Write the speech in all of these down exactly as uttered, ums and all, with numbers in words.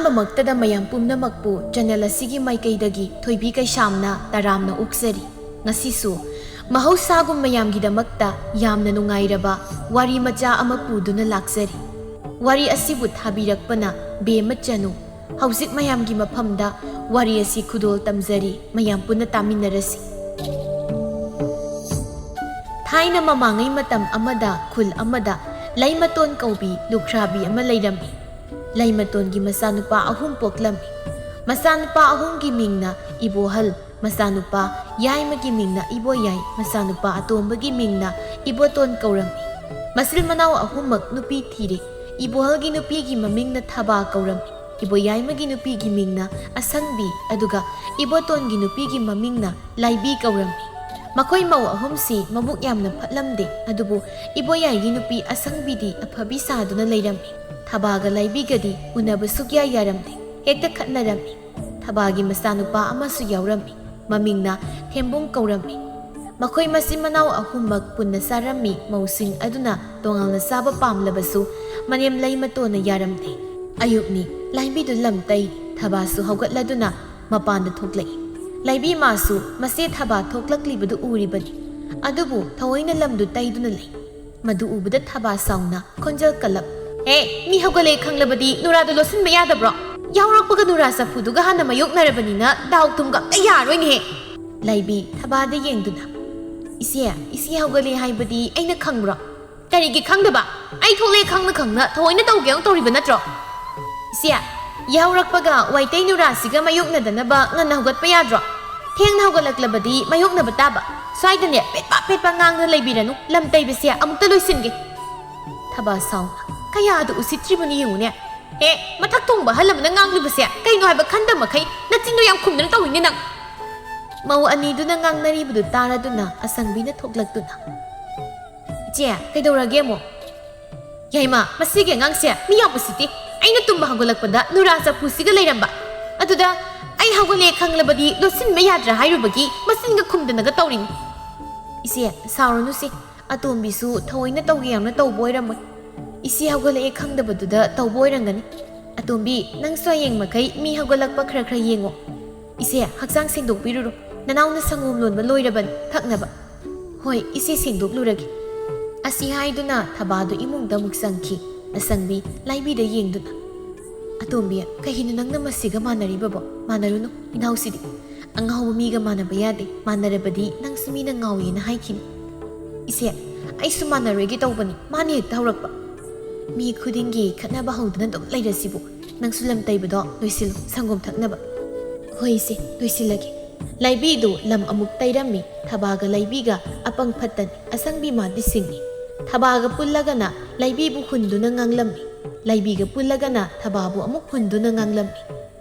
ꯑꯍꯥꯟꯕꯃꯛꯇꯗ ꯃꯌꯥꯝ ꯄꯨꯝꯅꯃꯛꯄꯨ channel ꯑꯁꯤꯒꯤ ꯃꯥꯏꯀꯩꯗꯒꯤ ꯊꯣꯏꯕꯤ ꯀꯩꯁꯥꯝꯅ ꯇꯔꯥꯝꯅ ꯑꯣꯛꯆꯔꯤ꯫ ꯉꯁꯤꯁꯨ ꯃꯍꯧꯁꯥꯒꯨꯝ ꯃꯌꯥꯝꯒꯤꯗꯃꯛꯇ ꯌꯥꯝꯅ ꯅꯨꯡꯉꯥꯏꯔꯕ ꯋꯥꯔꯤ ꯃꯆꯥ ꯑꯃ ꯄꯨꯗꯨꯅ ꯂꯥꯛꯆꯔꯤ꯫ ꯋꯥꯔꯤ ꯑꯁꯤꯕꯨ ꯊꯥꯕꯤꯔꯛꯄꯅ ꯕꯦꯝꯃ ꯆꯅꯨ꯫ ꯍꯧꯖꯤꯛ ꯃꯌꯥꯝꯒꯤ ꯃꯐꯝꯗ ꯋꯥꯔꯤ ꯑꯁꯤ ꯈꯨꯗꯣꯜ ꯇꯝꯖꯔꯤ, ꯃꯌꯥꯝ ꯄꯨꯟꯅ ꯇꯥꯃꯤꯟꯅꯔꯁꯤ꯫ ꯊꯥꯏꯅ ꯃꯃꯥꯡꯉꯩ ꯃꯇꯝ ꯑꯃꯗ ꯈꯨꯜ ꯑꯃꯗ ꯂꯩꯃꯇꯣꯟ ꯀꯧꯕꯤ ꯂꯨꯈ꯭ꯔꯥꯕꯤ ꯑꯃ ꯂꯩꯔꯝꯃꯤ꯫ ꯂꯩꯃꯇꯣꯟꯒꯤ ꯃꯆꯥꯅꯨꯄꯥ ꯑꯍꯨꯝ ꯄꯣꯛꯂꯝꯃꯤ꯫ ꯃꯆꯥꯅꯨꯄꯥ ꯑꯍꯨꯝꯒꯤ ꯃꯤꯡꯅ ꯏꯕꯣꯍꯜ, ꯃꯆꯥꯅꯨꯄꯥ ꯌꯥꯏꯃꯒꯤ ꯃꯤꯡꯅ ꯏꯕꯣꯌꯥꯏ, ꯃꯆꯥꯅꯨꯄꯥ ꯑꯇꯣꯝꯕꯒꯤ ꯃꯤꯡꯅ ꯏꯕꯣꯇꯣꯟ ꯀꯧꯔꯝꯃꯤ꯫ ꯃꯆꯤꯜ ꯃꯅꯥꯎ ꯑꯍꯨꯝꯃꯛ ꯅꯨꯄꯤ ꯊꯤꯔꯦ꯫ ꯏꯕꯣꯍꯜꯒꯤ ꯅꯨꯄꯤꯒꯤ ꯃꯃꯤꯡꯅ ꯊꯕꯥ ꯀꯧꯔꯝꯃꯤ꯫ ꯏꯕꯣꯌꯥꯏꯃꯒꯤ ꯅꯨꯄꯤꯒꯤ ꯃꯤꯡꯅ ꯑꯁꯪꯕꯤ, ꯑꯗꯨꯒ ꯏꯕꯣꯇꯣꯟꯒꯤ ꯅꯨꯄꯤꯒꯤ ꯃꯃꯤꯡꯅ ꯂꯥꯏꯕꯤ ꯀꯧꯔꯝꯃꯤ꯫ ꯃꯈꯣꯏ ꯃꯧ ꯑꯍꯨꯝꯁꯤ ꯃꯕꯨꯛ ꯌꯥꯝꯅ ꯐꯠꯂꯝꯗꯦ, ꯑꯗꯨꯕꯨ ꯏꯕꯣꯌꯥꯏꯒꯤ ꯅꯨꯄꯤ ꯑꯁꯪꯕꯤꯗꯤ ꯑꯐꯕꯤ ꯁꯥꯗꯨꯅ ꯂꯩꯔꯝꯃꯤ꯫ ꯊꯕꯥꯒ ꯂꯥꯏꯕꯤꯒꯗꯤ ꯎꯅꯕ ꯁꯨꯛꯌꯥ ꯌꯥꯔꯝꯗꯦ, ꯍꯦꯛꯇ ꯈꯠꯅꯔꯝꯃꯤ꯫ ꯊꯕꯥꯒꯤ ꯃꯆꯥꯅꯨꯄꯥ ꯑꯃꯁꯨ ꯌꯥꯎꯔꯝꯃꯤ, ꯃꯃꯤꯡꯅ ꯊꯦꯝꯕꯨꯡ ꯀꯧꯔꯝꯃꯤ꯫ ꯃꯈꯣꯏ ꯃꯆꯤꯟ ꯃꯅꯥꯎ ꯑꯍꯨꯝꯃꯛ ꯄꯨꯟꯅ ꯆꯥꯔꯝꯃꯤ, ꯃꯧꯁꯤꯡ ꯑꯗꯨꯅ ꯇꯣꯉꯥꯟꯅ ꯆꯥꯕ ꯄꯥꯝꯂꯕꯁꯨ ꯃꯅꯦꯝ ꯂꯩꯃꯇꯣꯟꯅ ꯌꯥꯔꯝꯗꯦ꯫ ꯑꯌꯨꯛꯅꯤ, ꯂꯥꯏꯕꯤꯗꯨ ꯂꯝ ꯇꯩ, ꯊꯕꯥꯁꯨ ꯍꯧꯒꯠꯂꯗꯨꯅ ꯃꯄꯥꯟꯗ ꯊꯣꯛꯂꯛꯏ꯫ ꯂꯥꯏꯕꯤ ꯃꯥꯁꯨ ꯃꯆꯦ ꯊꯕꯥ ꯊꯣꯛꯂꯛꯂꯤꯕꯗꯨ ꯎꯔꯤꯕꯅꯤ, ꯑꯗꯨꯕꯨ ꯊꯑꯣꯏꯅ ꯂꯝꯗꯨ ꯇꯩꯗꯨꯅ ꯂꯩ꯫ ꯃꯗꯨ ꯎꯕꯗ ꯊꯕꯥ ꯁꯥꯎꯅ ꯈꯣꯟꯖꯦꯜ ꯀꯜꯂꯞ, "ꯍꯦ, ꯃꯤ ꯍꯧꯒꯠꯂꯦ ꯈꯪꯂꯕꯗꯤ ꯅꯨꯔꯥꯗꯨ ꯂꯣꯠꯁꯤꯟꯕ ꯌꯥꯗꯕ꯭ꯔꯣ? ꯌꯥꯎꯔꯛꯄꯒ ꯅꯨꯔꯥ ꯆꯐꯨꯗꯨꯒ ꯍꯥꯟꯅ ꯃꯥꯌꯣꯛꯅꯔꯕꯅꯤꯅ ꯗꯥꯎ ꯊꯨꯝꯒ ꯑꯝꯇ ꯌꯥꯔꯣꯏꯅꯦꯍꯦ!" ꯂꯥꯏꯕꯤ ꯊꯕꯥꯗ ꯌꯦꯡꯗꯨꯅ, "ꯏꯆꯦ, ꯏꯆꯦ ꯍꯧꯒꯠꯂꯦ ꯍꯥꯏꯕꯗꯤ ꯑꯩꯅ ꯈꯪꯕ꯭ꯔꯣ? ꯀꯔꯤꯒꯤ ꯈꯪꯗꯕ? ꯑꯩ ꯊꯣꯛꯂꯛꯑꯦ ꯈꯪꯅ ꯈꯪꯅ ꯊꯑꯣꯏꯅ ꯇꯧꯒꯦ ꯇꯧꯔꯤꯕ ꯅꯠꯇ꯭ꯔꯣ? ꯏꯆꯦ, ꯌꯥꯍꯧꯔꯛꯄꯒ ꯋꯥꯏꯇꯩ ꯅꯨꯔꯥꯁꯤꯒ ꯃꯥꯌꯣꯛꯅꯗꯅꯕ ꯉꯟꯅ ꯍꯧꯒꯠꯄ ꯌꯥꯗ꯭ꯔꯣ? ꯊꯦꯡꯅ ꯍꯧꯒꯠꯂꯛꯂꯕꯗꯤ ꯃꯥꯌꯣꯛꯅꯕ ꯇꯥꯕ꯫ ꯁ꯭ꯋꯥꯏꯗꯅꯦ ꯄꯦꯠꯄ ꯄꯦꯠꯄ ꯉꯥꯡꯗꯅ ꯂꯩꯕꯤꯔꯅꯨ, ꯂꯝ ꯇꯩꯕꯁꯦ ꯑꯃꯨꯛꯇ ꯂꯣꯏꯁꯤꯟꯒꯦ꯫" ꯊꯕꯥ ꯁꯥꯎꯅ, "ꯀꯌꯥꯗ ꯎꯁꯤꯠꯇ꯭ꯔꯤꯕꯅꯤ ꯌꯦꯡꯉꯨꯅꯦ꯫ ꯍꯦ, ꯃꯊꯛ ꯊꯣꯡꯕ ꯑꯍꯜ ꯑꯃꯅ ꯉꯥꯡꯂꯤꯕꯁꯦ ꯀꯩꯅꯣ ꯍꯥꯏꯕ ꯈꯟꯗ ꯃꯈꯩ ꯅꯆꯤꯟꯗꯣ ꯌꯥꯝ ꯈꯨꯝꯗꯅ ꯇꯧꯏꯅꯦ ꯅꯪ!" ꯃꯧ ꯑꯅꯤꯗꯨꯅ ꯉꯥꯡꯅꯔꯤꯕꯗꯨ ꯇꯥꯔꯗꯨꯅ ꯑꯁꯪꯕꯤꯅ ꯊꯣꯛꯂꯛꯇꯨꯅ, "ꯏꯆꯦ, ꯀꯩꯗꯧꯔꯒꯦ ꯑꯃꯨꯛ?" "ꯌꯥꯏꯃ, ꯃꯁꯤꯒꯤ ꯑꯉꯥꯡꯁꯦ ꯃꯤ ꯌꯥꯝ ꯎꯁꯤꯠꯇꯦ꯫ ꯑꯩꯅ ꯇꯨꯝꯕ ꯍꯧꯒꯠꯂꯛꯄꯗ ꯅꯨꯔꯥ ꯆꯐꯨꯁꯤꯒ ꯂꯩꯔꯝꯕ꯫ ꯑꯗꯨꯗ ꯑꯩ ꯍꯧꯒꯠꯂꯦ ꯈꯪꯂꯕꯗꯤ ꯂꯣꯠꯁꯤꯟꯕ ꯌꯥꯗ꯭ꯔꯥ ꯍꯥꯏꯔꯨꯕꯒꯤ ꯃꯆꯤꯟꯒ ꯈꯨꯝꯗꯅꯒ ꯇꯧꯔꯤꯅꯤ꯫" "ꯏꯆꯦ, ꯁꯥꯎꯔꯅꯨꯁꯦ꯫ ꯑꯇꯣꯝꯕꯤꯁꯨ ꯊꯑꯣꯏꯅ ꯇꯧꯒꯦ ꯌꯥꯎꯅ ꯇꯧꯕ ꯑꯣꯏꯔꯝꯃꯣꯏ꯫ ꯏꯆꯦ ꯍꯧꯒꯠꯂꯛꯑꯦ ꯈꯪꯗꯕꯗꯨꯗ ꯇꯧꯕ ꯑꯣꯏꯔꯝꯒꯅꯤ꯫ ꯑꯇꯣꯝꯕꯤ, ꯅꯪꯁꯨ ꯍꯌꯦꯡ ꯃꯈꯩ ꯃꯤ ꯍꯧꯒꯠꯂꯛꯄ ꯈꯔ ꯈꯔ ꯌꯦꯡꯉꯣ꯫ ꯏꯆꯦ, ꯍꯛꯆꯥꯡ ꯁꯦꯡꯗꯣꯛꯄꯤꯔꯨꯔꯣ꯫ ꯅꯅꯥꯎꯅ ꯁꯪꯒꯣꯝ ꯂꯣꯟꯕ ꯂꯣꯏꯔꯕꯅꯤ ꯊꯛꯅꯕ꯫ ꯍꯣꯏ, ꯏꯆꯦ, ꯁꯦꯡꯗꯣꯛꯂꯨꯔꯒꯦ꯫ ꯑꯁꯤ ꯍꯥꯏꯗꯨꯅ ꯊꯕꯥꯗꯨ ꯏꯃꯨꯡꯗ ꯑꯃꯨꯛ ꯆꯪꯈꯤ꯫ ꯑꯁꯪꯕꯤ ꯂꯥꯏꯕꯤꯗ ꯌꯦꯡꯗꯨꯅ, "ꯑꯇꯣꯝꯕꯤ, ꯀꯩꯒꯤꯅꯣ ꯅꯪꯅ ꯃꯁꯤꯒ ꯃꯥꯟꯅꯔꯤꯕꯕꯣ? ꯃꯥꯟꯅꯔꯨꯅꯨ, ꯏꯅꯥꯎꯁꯤꯗꯤ ꯑꯉꯥꯎꯕ ꯃꯤꯒ ꯃꯥꯟꯅꯕ ꯌꯥꯗꯦ꯫ ꯃꯥꯟꯅꯔꯕꯗꯤ ꯅꯪꯁꯨ ꯃꯤꯅ ꯉꯥꯎꯏꯅ ꯍꯥꯏꯈꯤꯅꯤ꯫" "ꯏꯆꯦ, ꯑꯩꯁꯨ ꯃꯥꯟꯅꯔꯣꯏꯒꯦ ꯇꯧꯕꯅꯤ, ꯃꯥꯅ ꯍꯦꯛꯇ ꯍꯧꯔꯛꯄ꯫" "ꯃꯤ ꯈꯨꯗꯤꯡꯒꯤ ꯈꯠꯅꯕ ꯍꯧꯗꯨꯅ ꯑꯗꯨꯝ ꯂꯩꯔꯁꯤꯕꯨ꯫ ꯅꯪꯁꯨ ꯂꯝ ꯇꯩꯕꯗꯣ ꯂꯣꯏꯁꯤꯜꯂꯨ, ꯁꯪꯒꯣꯝ ꯊꯛꯅꯕ꯫" "ꯍꯣꯏ ꯏꯆꯦ, ꯂꯣꯏꯁꯤꯜꯂꯒꯦ꯫" ꯂꯥꯏꯕꯤꯗꯨ ꯂꯝ ꯑꯃꯨꯛ ꯇꯩꯔꯝꯃꯤ꯫ ꯊꯕꯥꯒ ꯂꯥꯏꯕꯤꯒ ꯑꯄꯪ ꯐꯠꯇꯅꯤ꯫ ꯑꯁꯪꯕꯤ ꯃꯥꯗꯤ ꯁꯤꯡꯉꯤ꯫ ꯊꯕꯥꯒ ꯄꯨꯜꯂꯒꯅ ꯂꯥꯏꯕꯤꯕꯨ ꯍꯨꯟꯗꯨꯅ ꯉꯥꯡꯂꯝꯃꯤ꯫ ꯂꯥꯏꯕꯤꯒ ꯄꯨꯜꯂꯒꯅ ꯊꯕꯥꯕꯨ ꯑꯃꯨꯛ ꯍꯨꯟꯗꯨꯅ ꯉꯥꯡꯂꯝꯃꯤ꯫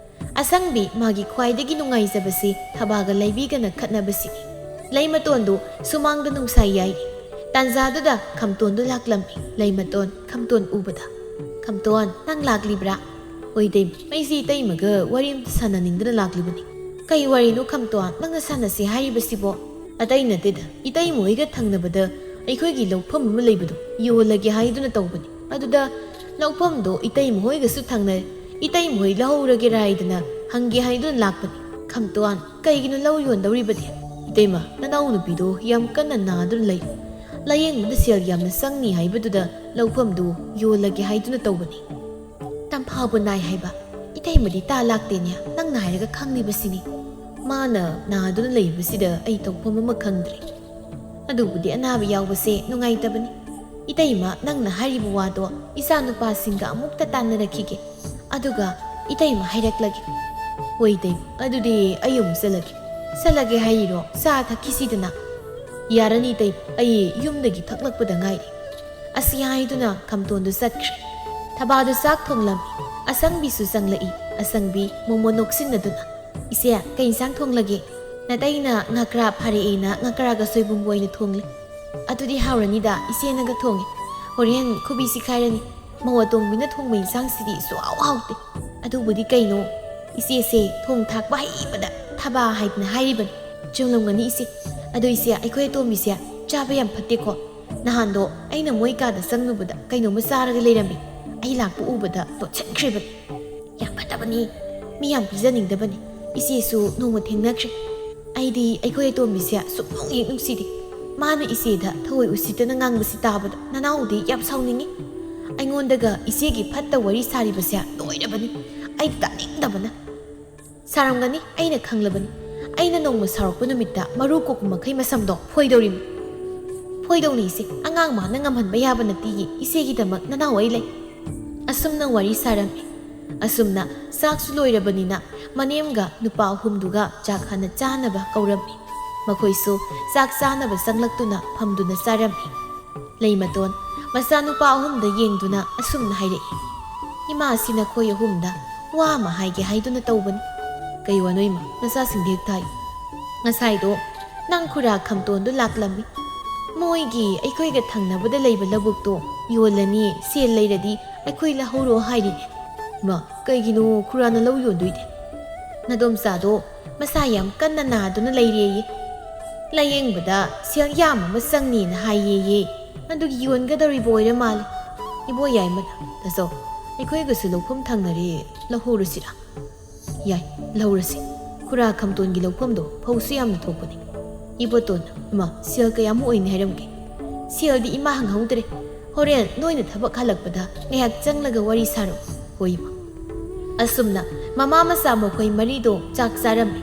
ꯑꯁꯪꯕꯤ ꯃꯥꯒꯤ ꯈ꯭ꯋꯥꯏꯗꯒꯤ ꯅꯨꯡꯉꯥꯏꯖꯕꯁꯤ ꯊꯕꯥꯒ ꯂꯥꯏꯕꯤꯒꯅ ꯈꯠꯅꯕꯁꯤꯅꯤ꯫ ꯂꯩꯃꯇꯣꯟꯗꯨ ꯁꯨꯃꯥꯡꯗ ꯅꯨꯡꯁꯥ ꯌꯥꯏꯔꯤ꯫ ꯇꯥꯟꯖꯥꯗꯨꯗ ꯈꯝꯇꯣꯟꯗꯨ ꯂꯥꯛꯂꯝꯃꯤ꯫ ꯂꯩꯃꯇꯣꯟ ꯈꯝꯇꯣꯟ ꯎꯕꯗ, "ꯈꯝꯇꯣꯟ, ꯅꯪ ꯂꯥꯛꯂꯤꯕ꯭ꯔꯥ?" "ꯍꯣꯏ ꯏꯇꯩꯃ, ꯑꯩꯁꯤ ꯏꯇꯩꯃꯒ ꯋꯥꯔꯤ ꯑꯝꯇ ꯁꯥꯟꯅꯅꯤꯡꯗꯨꯅ ꯂꯥꯛꯂꯤꯕꯅꯤ꯫" "ꯀꯩ ꯋꯥꯔꯤꯅꯣ ꯈꯝꯇꯣꯟ, ꯅꯪꯅ ꯁꯥꯟꯅꯁꯤ ꯍꯥꯏꯔꯤꯕꯁꯤꯕꯣ?" "ꯑꯇꯩ ꯅꯠꯇꯦꯗ, ꯏꯇꯩꯃ ꯍꯣꯏꯒ ꯊꯪꯅꯕꯗ ꯑꯩꯈꯣꯏꯒꯤ ꯂꯧꯐꯝ ꯑꯃ ꯂꯩꯕꯗꯣ ꯌꯣꯜꯂꯒꯦ ꯍꯥꯏꯗꯨꯅ ꯇꯧꯕꯅꯤ꯫ ꯑꯗꯨꯗ ꯂꯧꯐꯝꯗꯣ ꯏꯇꯩꯃ ꯍꯣꯏꯒꯁꯨ ꯊꯪꯅꯩ꯫ ꯏꯇꯩꯃ ꯍꯣꯏ ꯂꯧꯍꯧꯔꯒꯦꯔꯥ ꯍꯥꯏꯗꯅ ꯍꯪꯒꯦ ꯍꯥꯏꯗꯨꯅ ꯂꯥꯛꯄꯅꯤ꯫" "ꯈꯝꯇꯣꯟ, ꯀꯩꯒꯤꯅꯣ ꯂꯧ ꯌꯣꯟꯗꯧꯔꯤꯕꯗꯤ?" "ꯏꯇꯩꯃ, ꯅꯅꯥꯎ ꯅꯨꯄꯤꯗꯣ ꯌꯥꯝ ꯀꯟꯅ ꯅꯥꯗꯨꯅ ꯂꯩ꯫ ꯂꯥꯌꯦꯡꯕꯗ ꯁꯦꯜ ꯌꯥꯝꯅ ꯆꯪꯅꯤ ꯍꯥꯏꯕꯗꯨꯗ ꯂꯧꯐꯝꯗꯨ ꯌꯣꯜꯂꯒꯦ ꯍꯥꯏꯗꯨꯅ ꯇꯧꯕꯅꯤ꯫" "ꯇꯝꯐꯥꯕꯨ ꯅꯥꯏ ꯍꯥꯏꯕ? ꯏꯇꯩꯃꯗꯤ ꯇꯥ ꯂꯥꯛꯇꯦꯅꯦ, ꯅꯪꯅ ꯍꯥꯏꯔꯒ ꯈꯪꯂꯤꯕꯁꯤꯅꯤ꯫" "ꯃꯥꯅ ꯅꯥꯗꯨꯅ ꯂꯩꯕꯁꯤꯗ ꯑꯩ ꯇꯧꯐꯝ ꯑꯃ ꯈꯪꯗ꯭ꯔꯦ꯫ ꯑꯗꯨꯕꯨꯗꯤ ꯑꯅꯥꯕ ꯌꯥꯎꯕꯁꯦ ꯅꯨꯡꯉꯥꯏꯇꯕꯅꯤ꯫ ꯏꯇꯩꯃ, ꯅꯪꯅ ꯍꯥꯏꯔꯤꯕ ꯋꯥꯗꯣ ꯏꯆꯥ ꯅꯨꯄꯥꯁꯤꯡꯒ ꯑꯃꯨꯛꯇ ꯇꯥꯟꯅꯔꯛꯈꯤꯒꯦ꯫ ꯑꯗꯨꯒ ꯏꯇꯩꯃ ꯍꯥꯏꯔꯛꯂꯒꯦ꯫" "ꯍꯣꯏ ꯏꯇꯩꯃ, ꯑꯗꯨꯗꯤ ꯑꯩ ꯑꯃꯨꯛ ꯆꯠꯂꯒꯦ꯫" "ꯆꯠꯂꯒꯦ ꯍꯥꯏꯔꯤꯔꯣ? ꯆꯥ ꯊꯛꯈꯤꯁꯤꯗꯅ꯫" "ꯌꯥꯔꯅꯤ ꯏꯇꯩꯃ, ꯑꯩ ꯌꯨꯝꯗꯒꯤ ꯊꯛꯂꯛꯄꯗ ꯉꯥꯏꯔꯤ꯫" ꯑꯁꯤ ꯍꯥꯏꯗꯨꯅ ꯈꯝꯇꯣꯟꯗꯨ ꯆꯠꯈ꯭ꯔꯦ꯫ ꯊꯕꯥꯗꯨ ꯆꯥꯛ ꯊꯣꯡꯂꯝꯃꯤ꯫ ꯑꯁꯪꯕꯤꯁꯨ ꯆꯪꯂꯛꯏ꯫ ꯑꯁꯪꯕꯤ ꯃꯣꯃꯣ ꯅꯣꯛꯁꯤꯟꯅꯗꯨꯅ, "ꯏꯆꯦ, ꯀꯩ ꯏꯟꯁꯥꯡ ꯊꯣꯡꯂꯒꯦ?" "ꯅꯇꯩꯅ ꯉꯀ꯭ꯔꯥ ꯐꯥꯔꯛꯑꯦꯅ ꯉꯀ꯭ꯔꯥꯒ ꯁꯣꯏꯕꯨꯝꯒ ꯑꯣꯏꯅ ꯊꯣꯡꯂꯦ꯫" "ꯑꯗꯨꯗꯤ ꯍꯥꯎꯔꯅꯤꯗ, ꯏꯆꯦꯅꯒ ꯊꯣꯡꯉꯦ꯫ ꯍꯣꯔꯦꯟ ꯈꯨꯕꯤ ꯁꯤꯈꯥꯏꯔꯅꯤ꯫ ꯃꯧ ꯑꯇꯣꯝꯕꯤꯅ ꯊꯣꯡꯕ ꯏꯟꯁꯥꯡꯁꯤꯗꯤ ꯁꯨꯍꯥꯎ ꯍꯥꯎꯇꯦ꯫" "ꯑꯗꯨꯕꯨꯗꯤ ꯀꯩꯅꯣ, ꯏꯆꯦꯁꯦ ꯊꯣꯡ ꯊꯥꯛꯄ ꯍꯩꯕꯗ ꯊꯕꯥ ꯍꯥꯏꯗꯅ ꯍꯥꯏꯔꯤꯕꯅꯤ꯫" "ꯆꯨꯝꯂꯝꯒꯅꯤ ꯏꯆꯦ꯫ ꯑꯗꯣ ꯏꯆꯦ, ꯑꯩꯈꯣꯏ ꯑꯇꯣꯝꯕꯤꯁꯦ ꯆꯥꯕ ꯌꯥꯝ ꯐꯠꯇꯦꯀꯣ꯫ ꯅꯍꯥꯟꯗꯣ ꯑꯩꯅ ꯃꯣꯏ ꯀꯥꯗ ꯆꯪꯂꯨꯕꯗ ꯀꯩꯅꯣꯝꯃ ꯆꯥꯔꯒ ꯂꯩꯔꯝꯃꯤ꯫ ꯑꯩ ꯂꯥꯛꯄ ꯎꯕꯗ ꯂꯣꯠꯁꯤꯟꯈ꯭ꯔꯤꯕꯅꯤ꯫ ꯌꯥꯝ ꯐꯠꯇꯕꯅꯤ, ꯃꯤ ꯌꯥꯝ ꯄꯤꯖꯅꯤꯡꯗꯕꯅꯤ꯫ ꯏꯆꯦꯁꯨ ꯅꯣꯡꯃ ꯊꯦꯡꯅꯈ꯭ꯔꯦ꯫ ꯑꯩꯗꯤ ꯑꯩꯈꯣꯏ ꯑꯇꯣꯝꯕꯤꯁꯦ ꯁꯨꯛꯅꯨꯡ ꯍꯦꯛ ꯅꯨꯡꯁꯤꯗꯦ꯫ ꯃꯥꯅ ꯏꯆꯦꯗ ꯊꯑꯣꯏ ꯎꯁꯤꯠꯇꯅ ꯉꯥꯡꯕꯁꯤ ꯇꯥꯕꯗ ꯅꯅꯥꯎꯗꯤ ꯌꯥꯝ ꯁꯥꯎꯅꯤꯡꯉꯤ꯫ ꯑꯩꯉꯣꯟꯗꯒ ꯏꯆꯦꯒꯤ ꯐꯠꯇ ꯋꯥꯔꯤ ꯁꯥꯔꯤꯕꯁꯦ ꯂꯣꯏꯔꯕꯅꯤ꯫ ꯑꯩꯗꯤ ꯇꯥꯅꯤꯡꯗꯕꯅ꯫ ꯁꯥꯔꯝꯒꯅꯤ, ꯑꯩꯅ ꯈꯪꯂꯕꯅꯤ꯫ ꯑꯩꯅ ꯅꯣꯡꯃ ꯁꯥꯎꯔꯛꯄ ꯅꯨꯃꯤꯠꯇ ꯃꯔꯨ ꯀꯣꯛꯄ ꯃꯈꯩ ꯃꯁꯝꯗꯣ ꯐꯣꯏꯗꯧꯔꯤꯃꯤ꯫ ꯐꯣꯏꯗꯧꯅꯤ ꯏꯆꯦ, ꯑꯉꯥꯡ ꯃꯥꯅ ꯉꯝꯍꯟꯕ ꯌꯥꯕ ꯅꯠꯇꯦꯌꯦ, ꯏꯆꯦꯒꯤꯗꯃꯛ ꯅꯅꯥꯎ ꯑꯩ ꯂꯩ꯫ ꯑꯁꯨꯝꯅ ꯋꯥꯔꯤ ꯁꯥꯔꯝꯃꯤ꯫ ꯑꯁꯨꯝꯅ ꯆꯥꯛꯁꯨ ꯂꯣꯏꯔꯕꯅꯤꯅ ꯃꯅꯦꯝꯒ ꯅꯨꯄꯥ ꯑꯍꯨꯝꯗꯨꯒ ꯆꯥꯛ ꯍꯥꯟꯅ ꯆꯥꯅꯕ ꯀꯧꯔꯝꯃꯤ꯫ ꯃꯈꯣꯏꯁꯨ ꯆꯥꯛ ꯆꯥꯅꯕ ꯆꯪꯂꯛꯇꯨꯅ ꯐꯝꯗꯨꯅ ꯆꯥꯔꯝꯃꯤ꯫ ꯂꯩꯃꯇꯣꯟ ꯃꯆꯥꯅꯨꯄꯥ ꯑꯍꯨꯝꯗ ꯌꯦꯡꯗꯨꯅ ꯑꯁꯨꯝꯅ ꯍꯥꯏꯔꯛꯏ, "ꯏꯃꯥꯁꯤ ꯅꯈꯣꯏ ꯑꯍꯨꯝꯗ ꯋꯥ ꯑꯃ ꯍꯥꯏꯒꯦ ꯍꯥꯏꯗꯨꯅ ꯇꯧꯕꯅꯤ꯫" "ꯀꯩ ꯋꯥꯅꯣ ꯏꯃꯥ, ꯅꯆꯥꯁꯤꯡꯗꯤ ꯍꯦꯛ ꯊꯥꯏ?" "ꯉꯁꯥꯏꯗꯣ ꯅꯪ ꯈꯨꯔꯥ ꯈꯝꯇꯣꯟꯗꯣ ꯂꯥꯛꯂꯝꯃꯤ꯫ ꯃꯣꯏꯒꯤ ꯑꯩꯈꯣꯏꯒ ꯊꯪꯅꯕꯗ ꯂꯩꯕ ꯂꯧꯕꯨꯛꯇꯣ ꯌꯣꯜꯂꯅꯤ, ꯁꯦꯜ ꯂꯩꯔꯗꯤ ꯑꯩꯈꯣꯏ ꯂꯧꯍꯧꯔꯣ ꯍꯥꯏꯔꯤꯅꯦ꯫" "ꯏꯃꯥ, ꯀꯩꯒꯤꯅꯣ ꯈꯨꯔꯥꯅ ꯂꯧ ꯌꯣꯟꯗꯣꯏꯗꯤ?" "ꯅꯗꯣꯝꯆꯥꯗꯣ ꯃꯁꯥ ꯌꯥꯝ ꯀꯟꯅ ꯅꯥꯗꯨꯅ ꯂꯩꯔꯦꯌꯦ꯫ ꯂꯥꯌꯦꯡꯕꯗ ꯁꯦꯜ ꯌꯥꯝ ꯑꯃ ꯆꯪꯅꯤꯅ ꯍꯥꯏꯌꯦꯌꯦ꯫ ꯑꯗꯨꯒꯤ ꯌꯣꯟꯒꯗꯧꯔꯤꯕ ꯑꯣꯏꯔ ꯃꯥꯜꯂꯦ꯫" "ꯏꯕꯣ ꯌꯥꯏꯃꯅ, ꯇꯥꯆꯧ, ꯑꯩꯈꯣꯏꯒꯁꯨ ꯂꯧꯐꯝ ꯊꯪꯅꯔꯦ, ꯂꯧꯍꯧꯔꯁꯤꯔꯥ?" "ꯌꯥꯏ, ꯂꯧꯔꯁꯤ꯫ ꯈꯨꯔꯥ ꯈꯝꯇꯣꯟꯒꯤ ꯂꯧꯐꯝꯗꯣ ꯐꯧꯁꯨ ꯌꯥꯝꯅ ꯊꯣꯛꯄꯅꯤ꯫" ꯏꯕꯣꯇꯣꯟꯅ, "ꯏꯃꯥ, ꯁꯦꯜ ꯀꯌꯥꯃꯨꯛ ꯑꯣꯏꯅꯤ ꯍꯥꯏꯔꯝꯒꯦ?" "ꯁꯦꯜꯗꯤ ꯏꯃꯥ ꯍꯪꯍꯧꯗ꯭ꯔꯦ꯫ ꯍꯣꯔꯦꯟ ꯅꯣꯏꯅ ꯊꯕꯛ ꯍꯜꯂꯛꯄꯗ ꯉꯥꯏꯍꯥꯛ ꯆꯪꯂꯒ ꯋꯥꯔꯤ ꯁꯥꯔꯣ꯫" "ꯍꯣꯏ, ꯏꯃꯥ꯫" ꯑꯁꯨꯝꯅ ꯃꯃꯥ ꯃꯆꯥ ꯃꯈꯣꯏ ꯃꯔꯤꯗꯣ ꯆꯥꯛ ꯆꯥꯔꯝꯃꯤ꯫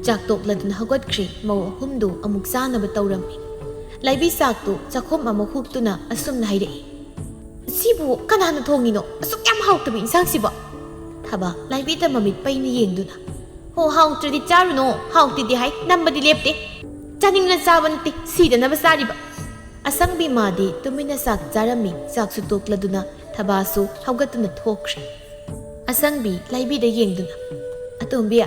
ꯆꯥꯛ ꯇꯣꯛꯂꯗꯨꯅ ꯍꯧꯒꯠꯈ꯭ꯔꯦ꯫ ꯃꯧ ꯑꯍꯨꯝꯗꯨ ꯑꯃꯨꯛ ꯆꯥꯅꯕ ꯇꯧꯔꯝꯃꯤ꯫ ꯂꯥꯏꯕꯤ ꯆꯥꯛꯇꯨ ꯆꯥꯛꯈꯨꯝ ꯑꯃ ꯍꯨꯛꯇꯨꯅ ꯑꯁꯨꯝꯅ ꯍꯥꯏꯔꯛꯏ, "ꯁꯤꯕꯨ ꯀꯅꯥꯅ ꯊꯣꯡꯉꯤꯅꯣ? ꯑꯁꯨꯛ ꯌꯥꯝ ꯍꯥꯎꯇꯕ ꯏꯟꯁꯥꯡꯁꯤꯕꯣ?" ꯊꯕꯥ ꯂꯥꯏꯕꯤꯗ ꯃꯃꯤꯠ ꯄꯩꯅ ꯌꯦꯡꯗꯨꯅ, "ꯍꯣ, ꯍꯥꯎꯇ꯭ꯔꯗꯤ ꯆꯥꯔꯨꯅꯣ, ꯍꯥꯎꯇꯦꯗꯤ ꯍꯥꯏ, ꯅꯝꯕꯗꯤ ꯂꯦꯞꯇꯦ꯫ ꯆꯥꯅꯤꯡꯅ ꯆꯥꯕ ꯅꯠꯇꯦ, ꯁꯤꯗꯅꯕ ꯆꯥꯔꯤꯕ꯫" ꯑꯁꯪꯕꯤ ꯃꯥꯗꯤ ꯇꯨꯃꯤꯟꯅ ꯆꯥꯛ ꯆꯥꯔꯝꯃꯤ꯫ ꯆꯥꯛꯁꯨ ꯇꯣꯛꯂꯗꯨꯅ ꯊꯕꯥꯁꯨ ꯍꯧꯒꯠꯇꯨꯅ ꯊꯣꯛꯈ꯭ꯔꯦ꯫ ꯑꯁꯪꯕꯤ ꯂꯥꯏꯕꯤꯗ ꯌꯦꯡꯗꯨꯅ, "ꯑꯇꯣꯝꯕꯤ,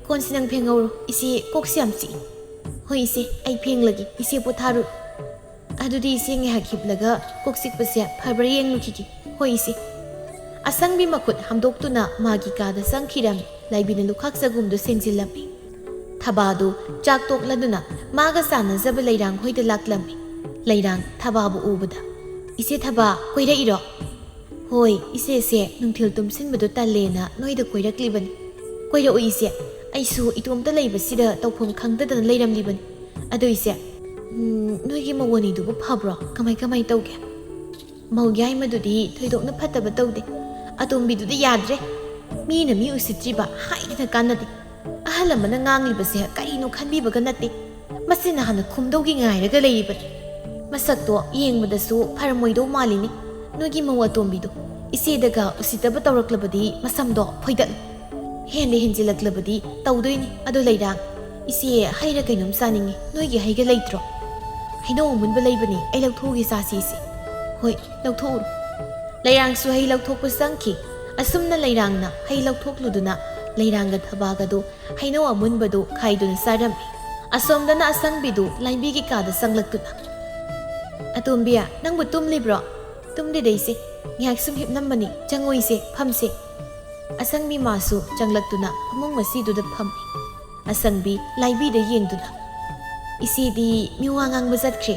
ꯀꯣꯟꯁꯤ ꯅꯪ ꯐꯦꯡꯍꯧꯔꯣ, ꯏꯆꯦ ꯀꯣꯛꯁꯤ ꯌꯥꯝ ꯆꯤꯛꯏ꯫" "ꯍꯣꯏ ꯏꯆꯦ, ꯑꯩ ꯐꯦꯡꯂꯒꯦ, ꯏꯆꯦ ꯄꯣꯊꯥꯔꯨꯔꯣ꯫" "ꯑꯗꯨꯗꯤ ꯏꯆꯦ ꯉꯥꯏꯍꯥꯛ ꯍꯤꯞꯂꯒ ꯀꯣꯛ ꯆꯤꯛꯄꯁꯦ ꯐꯕ꯭ꯔꯥ ꯌꯦꯡꯂꯨꯈꯤꯒꯦ꯫" "ꯍꯣꯏ ꯏꯆꯦ꯫" ꯑꯁꯪꯕꯤ ꯃꯈꯨꯠ ꯍꯥꯝꯗꯣꯛꯇꯨꯅ ꯃꯥꯒꯤ ꯀꯥꯗ ꯆꯪꯈꯤꯔꯝꯃꯤ꯫ ꯂꯥꯏꯕꯤꯅ ꯂꯨꯈꯥꯛ ꯆꯒꯨꯝꯗꯨ ꯁꯦꯡꯖꯤꯜꯂꯝꯃꯤ꯫ ꯊꯕꯥꯗꯨ ꯆꯥꯛ ꯇꯣꯛꯂꯗꯨꯅ ꯃꯥꯒ ꯆꯥꯟꯅꯖꯕ ꯂꯩꯔꯥꯡ ꯍꯣꯏꯗ ꯂꯥꯛꯂꯝꯃꯤ꯫ ꯂꯩꯔꯥꯡ ꯊꯕꯥꯕꯨ ꯎꯕꯗ, "ꯏꯆꯦ ꯊꯕꯥ, ꯀꯣꯏꯔꯛꯏꯔꯣ?" "ꯍꯣꯏ, ꯏꯆꯦꯁꯦ ꯅꯨꯡꯊꯤꯜ ꯇꯨꯝꯁꯤꯟꯕꯗꯣ ꯇꯜꯂꯦꯅ ꯅꯣꯏꯗ ꯀꯣꯏꯔꯛꯂꯤꯕꯅꯤ꯫ ꯀꯣꯏꯔꯛꯑꯣ ꯏꯆꯦ, ꯑꯩꯁꯨ ꯏꯇꯣꯝꯇ ꯂꯩꯕꯁꯤꯗ ꯇꯧꯐꯝ ꯈꯪꯗꯗꯅ ꯂꯩꯔꯝꯂꯤꯕꯅꯤ꯫ ꯑꯗꯣ ꯏꯆꯦ, ꯎꯝ, ꯅꯣꯏꯒꯤ ꯃꯧ ꯑꯅꯤꯗꯨꯕꯨ ꯐꯕ꯭ꯔꯣ? ꯀꯃꯥꯏ ꯀꯃꯥꯏ ꯇꯧꯒꯦ?" "ꯃꯧ ꯌꯥꯏꯃꯗꯨꯗꯤ ꯊꯣꯏꯗꯣꯛꯅ ꯐꯠꯇꯕ ꯇꯧꯗꯦ꯫ ꯑꯇꯣꯝꯕꯤꯗꯨꯗꯤ ꯌꯥꯗ꯭ꯔꯦ꯫ ꯃꯤꯅ ꯃꯤ ꯎꯁꯤꯠꯇ꯭ꯔꯤꯕ ꯍꯥꯏꯗꯅ ꯀꯥꯟꯅꯗꯦ꯫ ꯑꯍꯜ ꯑꯃꯅ ꯉꯥꯡꯂꯤꯕꯁꯦ ꯀꯔꯤꯅꯣ ꯈꯟꯕꯤꯕꯒ ꯅꯠꯇꯦ꯫ ꯃꯁꯤꯅ ꯍꯥꯟꯅ ꯈꯨꯝꯗꯧꯒꯤ ꯉꯥꯏꯔꯒ ꯂꯩꯔꯤꯕꯅꯤ꯫ ꯃꯁꯛꯇꯣ ꯌꯦꯡꯕꯗꯁꯨ ꯐꯔꯝꯃꯣꯏꯗꯧ ꯃꯥꯜꯂꯤꯅꯤ꯫ ꯅꯣꯏꯒꯤ ꯃꯧ ꯑꯇꯣꯝꯕꯤꯗꯣ ꯏꯆꯦꯗꯒ ꯎꯁꯤꯠꯇꯕ ꯇꯧꯔꯛꯂꯕꯗꯤ ꯃꯁꯝꯗꯣ ꯐꯣꯏꯗꯠꯂꯨ꯫ ꯍꯦꯟꯗ ꯍꯦꯟꯖꯤꯜꯂꯛꯂꯕꯗꯤ ꯇꯧꯗꯣꯏꯅꯤ꯫ ꯑꯗꯣ ꯂꯩꯔꯥꯡ, ꯏꯆꯦ ꯍꯩꯔ ꯀꯩꯅꯣꯝ ꯆꯥꯅꯤꯡꯉꯤ꯫ ꯅꯣꯏꯒꯤ ꯍꯩꯒ ꯂꯩꯇ꯭ꯔꯣ?" "ꯍꯩꯅꯧ ꯑꯃꯨꯟꯕ ꯂꯩꯕꯅꯤ, ꯑꯩ ꯂꯧꯊꯣꯛꯎꯒꯦ, ꯆꯥꯁꯤ ꯏꯆꯦ꯫" "ꯍꯣꯏ, ꯂꯧꯊꯣꯛꯎꯔꯣ꯫" ꯂꯩꯔꯥꯡꯁꯨ ꯍꯩ ꯂꯧꯊꯣꯛꯄ ꯆꯪꯈꯤ꯫ ꯑꯁꯨꯝꯅ ꯂꯩꯔꯥꯡꯅ ꯍꯩ ꯂꯧꯊꯣꯛꯂꯨꯗꯨꯅ ꯂꯩꯔꯥꯡꯒ ꯊꯕꯥꯒꯗꯨ ꯍꯩꯅꯧ ꯑꯃꯨꯟꯕꯗꯨ ꯈꯥꯏꯗꯨꯅ ꯆꯥꯔꯝꯃꯤ꯫ ꯑꯁꯣꯝꯗꯅ ꯑꯁꯪꯕꯤꯗꯨ ꯂꯥꯏꯕꯤꯒꯤ ꯀꯥꯗ ꯆꯪꯂꯛꯇꯨꯅ, "ꯑꯇꯣꯝꯕꯤ, ꯅꯪꯕꯨ ꯇꯨꯝꯂꯤꯕ꯭ꯔꯣ?" "ꯇꯨꯝꯗꯦꯗ ꯏꯆꯦ, ꯉꯥꯏꯍꯥꯛ ꯁꯨꯝ ꯍꯤꯞꯂꯝꯕꯅꯤ꯫ ꯆꯪꯉꯣ ꯏꯆꯦ, ꯐꯝꯁꯦ꯫" ꯑꯁꯪꯕꯤ ꯃꯥꯁꯨ ꯆꯪꯂꯛꯇꯨꯅ ꯐꯃꯨꯡ ꯃꯁꯤꯗꯨꯗ ꯐꯝꯃꯤ꯫ ꯑꯁꯪꯕꯤ ꯂꯥꯏꯕꯤꯗ ꯌꯦꯡꯗꯨꯅ, "ꯏꯆꯦꯗꯤ ꯃꯤ ꯋꯥ ꯉꯥꯡꯕ ꯆꯠꯈ꯭ꯔꯦ꯫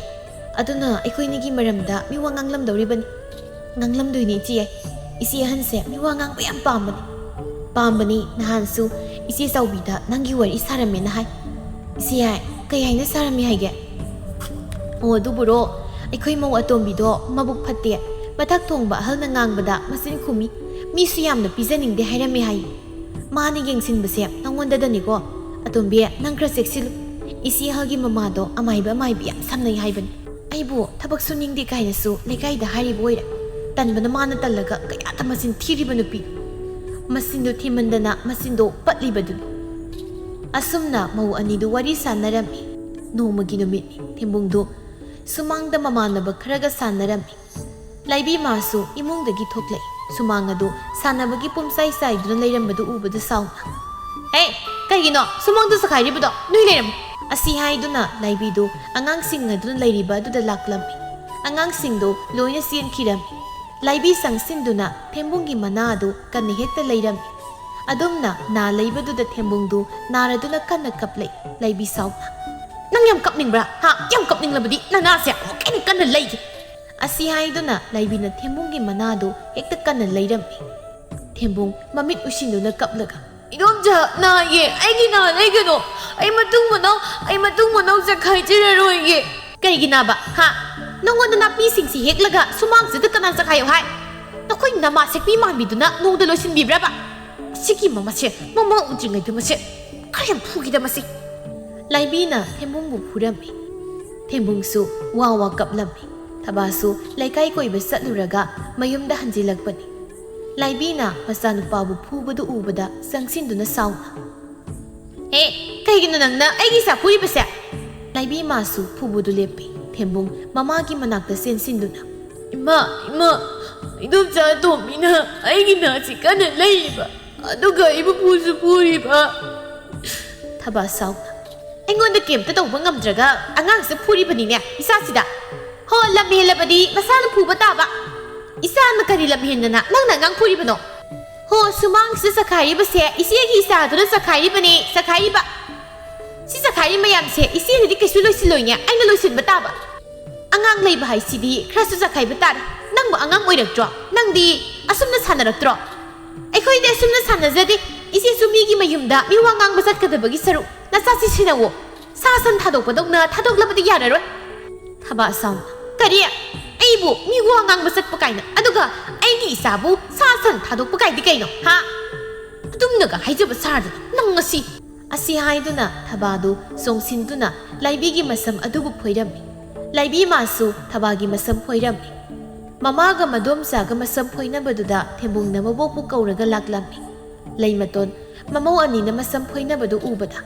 ꯑꯗꯨꯅ ꯑꯩꯈꯣꯏꯅꯤꯒꯤ ꯃꯔꯝꯗ ꯃꯤ ꯋꯥ ꯉꯥꯡꯂꯝꯗꯧꯔꯤꯕꯅꯤ꯫" "ꯉꯥꯡꯂꯝꯗꯣꯏꯅꯤ ꯏꯆꯦ꯫ ꯏꯆꯦ ꯑꯍꯟꯁꯦ ꯃꯤ ꯋꯥ ꯉꯥꯡꯕ ꯌꯥꯝ ꯄꯥꯝꯕꯅꯤ꯫" "ꯄꯥꯝꯕꯅꯤ꯫ ꯅꯍꯥꯟꯁꯨ ꯏꯆꯦ ꯆꯥꯎꯕꯤꯗ ꯅꯪꯒꯤ ꯋꯥꯔꯤ ꯁꯥꯔꯝꯃꯦꯅ ꯍꯥꯏ꯫" "ꯏꯆꯦ, ꯀꯩ ꯍꯥꯏꯅ ꯁꯥꯔꯝꯃꯤ ꯍꯥꯏꯒꯦ?" "ꯑꯣ, ꯑꯗꯨꯕꯨꯔꯣ, ꯑꯩꯈꯣꯏ ꯃꯧ ꯑꯇꯣꯝꯕꯤꯗꯣ ꯃꯕꯨꯛ ꯐꯠꯇꯦ꯫ ꯃꯊꯛ ꯊꯣꯡꯕ ꯑꯍꯜꯅ ꯉꯥꯡꯕꯗ ꯃꯆꯤꯟ ꯈꯨꯝꯃꯤ꯫ ꯃꯤꯁꯨ ꯌꯥꯝꯅ ꯄꯤꯖꯅꯤꯡꯗꯦ ꯍꯥꯏꯔꯝꯃꯦ ꯍꯥꯏ꯫" "ꯃꯥꯅ ꯌꯦꯡꯁꯤꯟꯕꯁꯦ ꯅꯪꯉꯣꯟꯗꯗꯅꯤꯀꯣ꯫ ꯑꯇꯣꯝꯕꯤ, ꯅꯪ ꯈꯔ ꯆꯦꯛꯁꯤꯜꯂꯨ꯫ ꯏꯆꯦ ꯑꯍꯜꯒꯤ ꯃꯃꯥꯗꯣ ꯑꯃꯥꯏꯕ ꯑꯃꯥꯏꯕꯤ ꯌꯥꯝ ꯁꯝꯅꯩ ꯍꯥꯏꯕꯅꯤ꯫ ꯑꯩꯕꯨ ꯊꯕꯛ ꯁꯨꯅꯤꯡꯗꯦ ꯀꯥꯏꯅꯁꯨ ꯂꯩꯀꯥꯏꯗ ꯍꯥꯏꯔꯤꯕ ꯑꯣꯏꯔꯦ꯫ ꯇꯟꯕꯅ ꯃꯥꯅ ꯇꯜꯂꯒ ꯀꯌꯥꯗ ꯃꯆꯤꯟ ꯊꯤꯔꯤꯕ ꯅꯨꯄꯤ꯫ ꯃꯆꯤꯟꯗꯣ ꯊꯤꯃꯟꯗꯅ ꯃꯆꯤꯟꯗꯣ ꯄꯠꯂꯤꯕꯗꯨꯅꯤ꯫" ꯑꯁꯨꯝꯅ ꯃꯧ ꯑꯅꯤꯗꯨ ꯋꯥꯔꯤ ꯁꯥꯟꯅꯔꯝꯃꯤ꯫ ꯅꯣꯡꯃꯒꯤ ꯅꯨꯃꯤꯠꯅꯤ꯫ ꯊꯦꯝꯕꯨꯡꯗꯨ ꯁꯨꯃꯥꯡꯗ ꯃꯃꯥꯟꯅꯕ ꯈꯔꯒ ꯁꯥꯟꯅꯔꯝꯃꯤ꯫ ꯂꯥꯏꯕꯤ ꯃꯥꯁꯨ ꯏꯃꯨꯡꯗꯒꯤ ꯊꯣꯛꯂꯛꯏ꯫ ꯁꯨꯃꯥꯡ ꯑꯗꯨ ꯁꯥꯟꯅꯕꯒꯤ ꯄꯨꯝꯆꯥꯏ ꯆꯥꯏꯗꯨꯅ ꯂꯩꯔꯝꯕꯗꯨ ꯎꯕꯗ ꯁꯥꯎꯅ, "ꯍꯦ, ꯀꯩꯒꯤꯅꯣ ꯁꯨꯃꯥꯡꯗ ꯆꯈꯥꯏꯔꯤꯕꯗꯣ? ꯅꯣꯏ ꯂꯩꯔꯝꯃꯨ!" ꯑꯁꯤ ꯍꯥꯏꯗꯨꯅ ꯂꯥꯏꯕꯤꯗꯨ ꯑꯉꯥꯡꯁꯤꯡ ꯑꯗꯨꯅ ꯂꯩꯔꯤꯕ ꯑꯗꯨꯗ ꯂꯥꯛꯂꯝꯃꯤ꯫ ꯑꯉꯥꯡꯁꯤꯡꯗꯨ ꯂꯣꯏꯅ ꯆꯦꯟꯈꯤꯔꯝꯃꯤ꯫ ꯂꯥꯏꯕꯤ ꯆꯪꯁꯤꯟꯗꯨꯅ ꯊꯦꯝꯕꯨꯡꯒꯤ ꯃꯅꯥ ꯑꯗꯨ ꯀꯟꯅ ꯍꯦꯛꯇ ꯂꯩꯔꯝꯃꯤ꯫ ꯑꯗꯨꯝꯅ ꯅꯥ ꯂꯩꯕꯗꯨꯗ ꯊꯦꯝꯕꯨꯡꯗꯨ ꯅꯥꯔꯗꯨꯅ ꯀꯟꯅ ꯀꯞꯂꯛꯏ꯫ ꯂꯥꯏꯕꯤ ꯁꯥꯎꯅ, "ꯅꯪ ꯌꯥꯝ ꯀꯞꯅꯤꯡꯕ꯭ꯔꯥ? ꯍꯥ? ꯌꯥꯝ ꯀꯞꯅꯤꯡꯂꯕꯗꯤ ꯅꯅꯥꯁꯦ ꯑꯃꯨꯛ ꯍꯦꯟꯅ ꯀꯟꯅ ꯂꯩꯒꯦ!" ꯑꯁꯤ ꯍꯥꯏꯗꯨꯅ ꯂꯥꯏꯕꯤꯅ ꯊꯦꯝꯕꯨꯡꯒꯤ ꯃꯅꯥꯗꯨ ꯍꯦꯛꯇ ꯀꯟꯅ ꯂꯩꯔꯝꯃꯤ꯫ ꯊꯦꯝꯕꯨꯡ ꯃꯃꯤꯠ ꯎꯏꯁꯤꯟꯗꯨꯅ ꯀꯞꯂꯒ, "ꯏꯗꯣꯝꯆꯥ, ꯅꯥꯏꯌꯦ, ꯑꯩꯒꯤ ꯅꯥ ꯂꯩꯒꯅꯣ, ꯑꯩ ꯃꯇꯨꯡ ꯃꯅꯥꯎ, ꯑꯩ ꯃꯇꯨꯡ ꯃꯅꯥꯎ ꯆꯈꯥꯏꯖꯔꯔꯣꯏꯒꯦ꯫" "ꯀꯔꯤꯒꯤ ꯅꯥꯕ, ꯍꯥ? ꯅꯪꯉꯣꯟꯗ ꯅꯥꯄꯤꯁꯤꯡꯁꯤ ꯍꯦꯛꯂꯒ ꯁꯨꯃꯥꯡꯁꯤꯗ ꯀꯅꯥ ꯆꯈꯥꯏꯌꯣ ꯍꯥꯏ? ꯅꯈꯣꯏ ꯅꯃꯥ ꯁꯦꯛꯄꯤ ꯃꯥꯟꯕꯤꯗꯨꯅ ꯅꯣꯡꯗ ꯂꯣꯏꯁꯤꯟꯕꯤꯕ꯭ꯔꯕ? ꯁꯤꯒꯤ ꯃꯃꯥꯁꯦ ꯃꯃꯥ ꯎꯗ꯭ꯔꯤꯉꯩꯗ ꯃꯁꯦ ꯈꯔ ꯌꯥꯝ ꯐꯨꯈꯤꯗ ꯃꯁꯤ꯫" ꯂꯥꯏꯕꯤꯅ ꯊꯦꯝꯕꯨꯡꯕꯨ ꯐꯨꯔꯝꯃꯤ꯫ ꯊꯦꯝꯕꯨꯡꯁꯨ ꯋꯥ ꯋꯥ ꯀꯞꯂꯝꯃꯤ꯫ ꯊꯕꯥꯁꯨ ꯂꯩꯀꯥꯏ ꯀꯣꯏꯕ ꯆꯠꯂꯨꯔꯒ ꯃꯌꯨꯝꯗ ꯍꯟꯖꯤꯜꯂꯛꯄꯅꯤ꯫ ꯂꯥꯏꯕꯤꯅ ꯃꯆꯥꯅꯨꯄꯥꯕꯨ ꯐꯨꯕꯗꯨ ꯎꯕꯗ ꯆꯪꯁꯤꯟꯗꯨꯅ ꯁꯥꯎꯅ, "ꯍꯦ, ꯀꯩꯒꯤꯅꯣ ꯅꯪꯅ ꯑꯩꯒꯤ ꯏꯆꯥ ꯐꯨꯔꯤꯕꯁꯦ?" ꯂꯥꯏꯕꯤ ꯃꯥꯁꯨ ꯐꯨꯕꯗꯨ ꯂꯦꯞꯄꯤ꯫ ꯊꯦꯝꯕꯨꯡ ꯃꯃꯥꯒꯤ ꯃꯅꯥꯛꯇ ꯆꯦꯟꯁꯤꯟꯗꯨꯅ, "ꯏꯃꯥ, ꯏꯃꯥ, ꯏꯗꯣꯝꯆꯥ ꯑꯇꯣꯝꯕꯤꯅ ꯑꯩꯒꯤ ꯅꯥꯁꯤ ꯀꯟꯅ ꯂꯩꯔꯤꯕ, ꯑꯗꯨꯒ ꯑꯩꯕꯨ ꯐꯨꯁꯨ ꯐꯨꯔꯤꯕ꯫" ꯊꯕꯥ ꯁꯥꯎꯅ, "ꯑꯩꯉꯣꯟꯗ ꯀꯩꯝꯇ ꯇꯧꯕ ꯉꯝꯗ꯭ꯔꯒ ꯑꯉꯥꯡꯁꯤꯗ ꯐꯨꯔꯤꯕꯅꯤꯅꯦ, ꯏꯆꯥꯁꯤꯗ꯫ ꯍꯣ, ꯂꯝ ꯍꯦꯜꯂꯕꯗꯤ ꯃꯁꯥꯅ ꯐꯨꯕ ꯇꯥꯕ꯫ ꯏꯆꯥꯅ ꯀꯔꯤ ꯂꯝ ꯍꯦꯟꯗꯅ ꯅꯪꯅ ꯑꯉꯥꯡ ꯐꯨꯔꯤꯕꯅꯣ? ꯍꯣ, ꯁꯨꯃꯥꯡꯁꯤꯗ ꯆꯈꯥꯏꯔꯤꯕꯁꯦ ꯏꯆꯦꯒꯤ ꯏꯆꯥꯗꯨꯅ ꯆꯈꯥꯏꯔꯤꯕꯅꯤ, ꯆꯈꯥꯏꯔꯤꯕ꯫ ꯁꯤ ꯆꯈꯥꯏꯔꯤ ꯃꯌꯥꯝꯁꯦ ꯏꯆꯦꯅꯗꯤ ꯀꯩꯁꯨ ꯂꯣꯏꯁꯤꯜꯂꯣꯏꯅꯦ, ꯑꯩꯅ ꯂꯣꯏꯁꯤꯟꯕ ꯇꯥꯕ꯫ ꯑꯉꯥꯡ ꯂꯩꯕ ꯍꯥꯏꯁꯤꯗꯤ ꯈꯔꯁꯨ ꯆꯈꯥꯏꯕ ꯇꯥꯔꯦ꯫ ꯅꯪꯕꯨ ꯑꯉꯥꯡ ꯑꯣꯏꯔꯛꯇ꯭ꯔꯣ? ꯅꯪꯗꯤ ꯑꯁꯨꯝꯅ ꯁꯥꯟꯅꯔꯛꯇ꯭ꯔꯣ? ꯑꯩꯈꯣꯏꯗꯤ ꯑꯁꯨꯝꯅ ꯁꯥꯟꯅꯖꯗꯦ꯫ ꯏꯆꯦꯁꯨ ꯃꯤꯒꯤ ꯃꯌꯨꯝꯗ ꯃꯤꯋꯥ ꯉꯥꯡꯕ ꯆꯠꯀꯗꯕꯒꯤ ꯁꯔꯨꯛ ꯅꯆꯥꯁꯤ ꯁꯦꯟꯅꯧꯋꯣ꯫ ꯁꯥ ꯁꯟ ꯊꯥꯗꯣꯛꯄꯗꯧꯅ ꯊꯥꯗꯣꯛꯂꯕꯗꯤ ꯌꯥꯔꯔꯣꯏ꯫" ꯊꯕꯥ ꯁꯥꯎꯅ, "ꯀꯔꯤ? ꯑꯩꯕꯨ ꯃꯤꯋꯥ ꯉꯥꯡꯕ ꯆꯠꯄ ꯀꯥꯏꯅ, ꯑꯗꯨꯒ ꯑꯩꯒꯤ ꯏꯆꯥꯕꯨ ꯁꯥ ꯁꯟ ꯊꯥꯗꯣꯛꯄ ꯀꯥꯏꯗꯤ ꯀꯩꯅꯣ, ꯍꯥ? ꯑꯗꯨꯝꯅꯒ ꯍꯥꯏꯖꯕ ꯁꯥꯔꯗꯅ ꯅꯪ ꯉꯁꯤ꯫" ꯑꯁꯤ ꯍꯥꯏꯗꯨꯅ ꯊꯕꯥꯗꯨ ꯆꯣꯡꯁꯤꯟꯗꯨꯅ ꯂꯥꯏꯕꯤꯒꯤ ꯃꯁꯝ ꯑꯗꯨꯕꯨ ꯐꯣꯏꯔꯝꯃꯤ꯫ ꯂꯥꯏꯕꯤ ꯃꯥꯁꯨ ꯊꯕꯥꯒꯤ ꯃꯁꯝ ꯐꯣꯏꯔꯝꯃꯤ꯫ ꯃꯃꯥꯒ ꯃꯗꯣꯝꯆꯥꯒ ꯃꯁꯝ ꯐꯣꯏꯅꯕꯗꯨꯗ ꯊꯦꯝꯕꯨꯡꯅ ꯃꯕꯣꯛꯄꯨ ꯀꯧꯔꯒ ꯂꯥꯛꯂꯝꯃꯤ꯫ ꯂꯩꯃꯇꯣꯟ ꯃꯃꯧ ꯑꯅꯤꯅ ꯃꯁꯝ ꯐꯣꯏꯅꯕꯗꯨ ꯎꯕꯗ,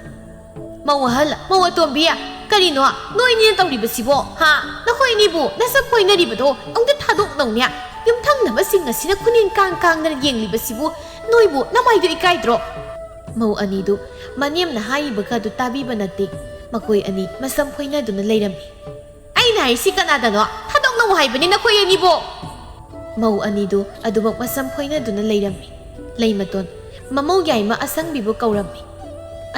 "ꯃꯧ ꯑꯍꯜ, ꯃꯧ ꯑꯇꯣꯝꯕꯤ, ꯀꯔꯤꯅꯣ ꯅꯣꯏꯅꯤꯅ ꯇꯧꯔꯤꯕꯁꯤꯕꯣ? ꯍꯥ? ꯅꯈꯣꯏ ꯑꯅꯤꯕꯨ ꯅꯁꯝ ꯐꯣꯏꯅꯔꯤꯕꯗꯣ ꯑꯃꯨꯛꯇ ꯊꯥꯗꯣꯛꯅꯧꯅꯦ꯫ ꯌꯨꯝꯊꯪꯅꯕꯁꯤꯡ ꯑꯁꯤꯅ ꯈꯨꯅꯤꯡ ꯀꯥꯡ ꯀꯥꯡꯗꯅ ꯌꯦꯡꯂꯤꯕꯁꯤꯕꯨ ꯅꯣꯏꯕꯨ ꯅꯃꯥꯏꯗꯨ ꯏꯀꯥꯏꯗ꯭ꯔꯣ?" ꯃꯧ ꯑꯅꯤꯗꯨ ꯃꯅꯦꯝꯅ ꯍꯥꯏꯔꯤꯕꯒꯗꯨ ꯇꯥꯕꯤꯕ ꯅꯠꯇꯦ꯫ ꯃꯈꯣꯏ ꯑꯅꯤ ꯃꯁꯝ ꯐꯣꯏꯅꯗꯨꯅ ꯂꯩꯔꯝꯃꯤ꯫ "ꯑꯩꯅ ꯍꯥꯏꯁꯤ ꯀꯅꯥꯗꯅꯣ? ꯊꯥꯗꯣꯛꯅꯧ ꯍꯥꯏꯕꯅꯤ ꯅꯈꯣꯏ ꯑꯅꯤꯕꯨ!" ꯃꯧ ꯑꯅꯤꯗꯨ ꯑꯗꯨꯃꯛ ꯃꯁꯝ ꯐꯣꯏꯅꯗꯨꯅ ꯂꯩꯔꯝꯃꯤ꯫ ꯂꯩꯃꯇꯣꯟ ꯃꯃꯧ ꯌꯥꯏꯃ ꯑꯁꯪꯕꯤꯕꯨ ꯀꯧꯔꯝꯃꯤ꯫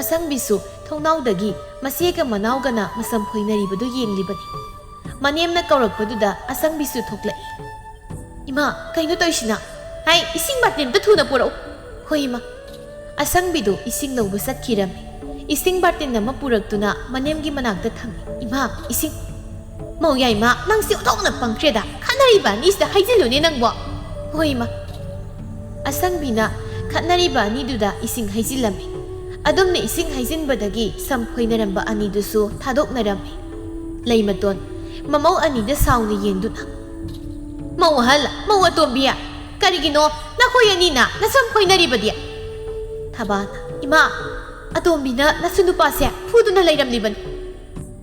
ꯑꯁꯪꯕꯤꯁꯨ ꯊꯣꯡꯅꯥꯎꯗꯒꯤ ꯃꯆꯦꯒ ꯃꯅꯥꯎꯒꯅ ꯃꯁꯝ ꯐꯣꯏꯅꯔꯤꯕꯗꯨ ꯌꯦꯡꯂꯤꯕꯅꯤ꯫ ꯃꯅꯦꯝꯅ ꯀꯧꯔꯛꯄꯗꯨꯗ ꯑꯁꯪꯕꯤꯁꯨ ꯊꯣꯛꯂꯛꯏ꯫ "ꯏꯃꯥ, ꯀꯩꯅꯣ ꯇꯧꯔꯤꯁꯤꯅ? ꯍꯥꯏ, ꯏꯁꯤꯡ ꯕꯥꯇꯤꯟ ꯑꯝꯇ ꯊꯨꯅ ꯄꯨꯔꯛꯎ!" "ꯍꯣꯏ, ꯏꯃꯥ꯫" ꯑꯁꯪꯕꯤꯗꯨ ꯏꯁꯤꯡ ꯂꯧꯕ ꯆꯠꯈꯤꯔꯝꯃꯤ꯫ ꯏꯁꯤꯡ ꯕꯥꯇꯤꯟ ꯑꯃ ꯄꯨꯔꯛꯇꯨꯅ ꯃꯅꯦꯝꯒꯤ ꯃꯅꯥꯛꯇ ꯊꯝꯃꯤ꯫ "ꯏꯃꯥ, ꯏꯁꯤꯡ꯫" "ꯃꯧ ꯌꯥꯏꯃ, ꯅꯪꯁꯤ ꯑꯣꯟꯊꯣꯛꯅ ꯄꯪꯈ꯭ꯔꯦꯗ! ꯈꯠꯅꯔꯤꯕ ꯑꯅꯤꯁꯤꯗ ꯍꯩꯖꯤꯜꯂꯨꯅꯦ ꯅꯪꯕꯣ!" "ꯍꯣꯏ, ꯏꯃꯥ꯫" ꯑꯁꯪꯕꯤꯅ ꯈꯠꯅꯔꯤꯕ ꯑꯅꯤꯗꯨꯗ ꯏꯁꯤꯡ ꯍꯩꯖꯤꯜꯂꯝꯃꯤ꯫ ꯑꯗꯨꯝꯅ ꯏꯁꯤꯡ ꯍꯩꯖꯤꯟꯕꯗꯒꯤ ꯁꯝ ꯈꯣꯏꯅꯔꯝꯕ ꯑꯅꯤꯗꯨꯁꯨ ꯊꯥꯗꯣꯛꯅꯔꯝꯃꯤ꯫ ꯂꯩꯃꯇꯣꯟ, ꯃꯃꯧ ꯑꯅꯤꯗ ꯁꯥꯎꯅ ꯌꯦꯡꯗꯨꯅ, "ꯃꯧ ꯑꯍꯜ, ꯃꯧ ꯑꯇꯣꯝꯕꯤ, ꯀꯔꯤꯒꯤꯅꯣ ꯅꯈꯣꯏ ꯑꯅꯤꯅ ꯅꯁꯝ ꯈꯣꯏꯅꯔꯤꯕꯗꯤ?" ꯊꯕꯥꯅ, "ꯏꯃꯥ, ꯑꯇꯣꯝꯕꯤꯅ ꯅꯁꯨ ꯅꯨꯄꯥꯁꯦ ꯐꯨꯗꯨꯅ ꯂꯩꯔꯝꯂꯤꯕꯅꯤ꯫"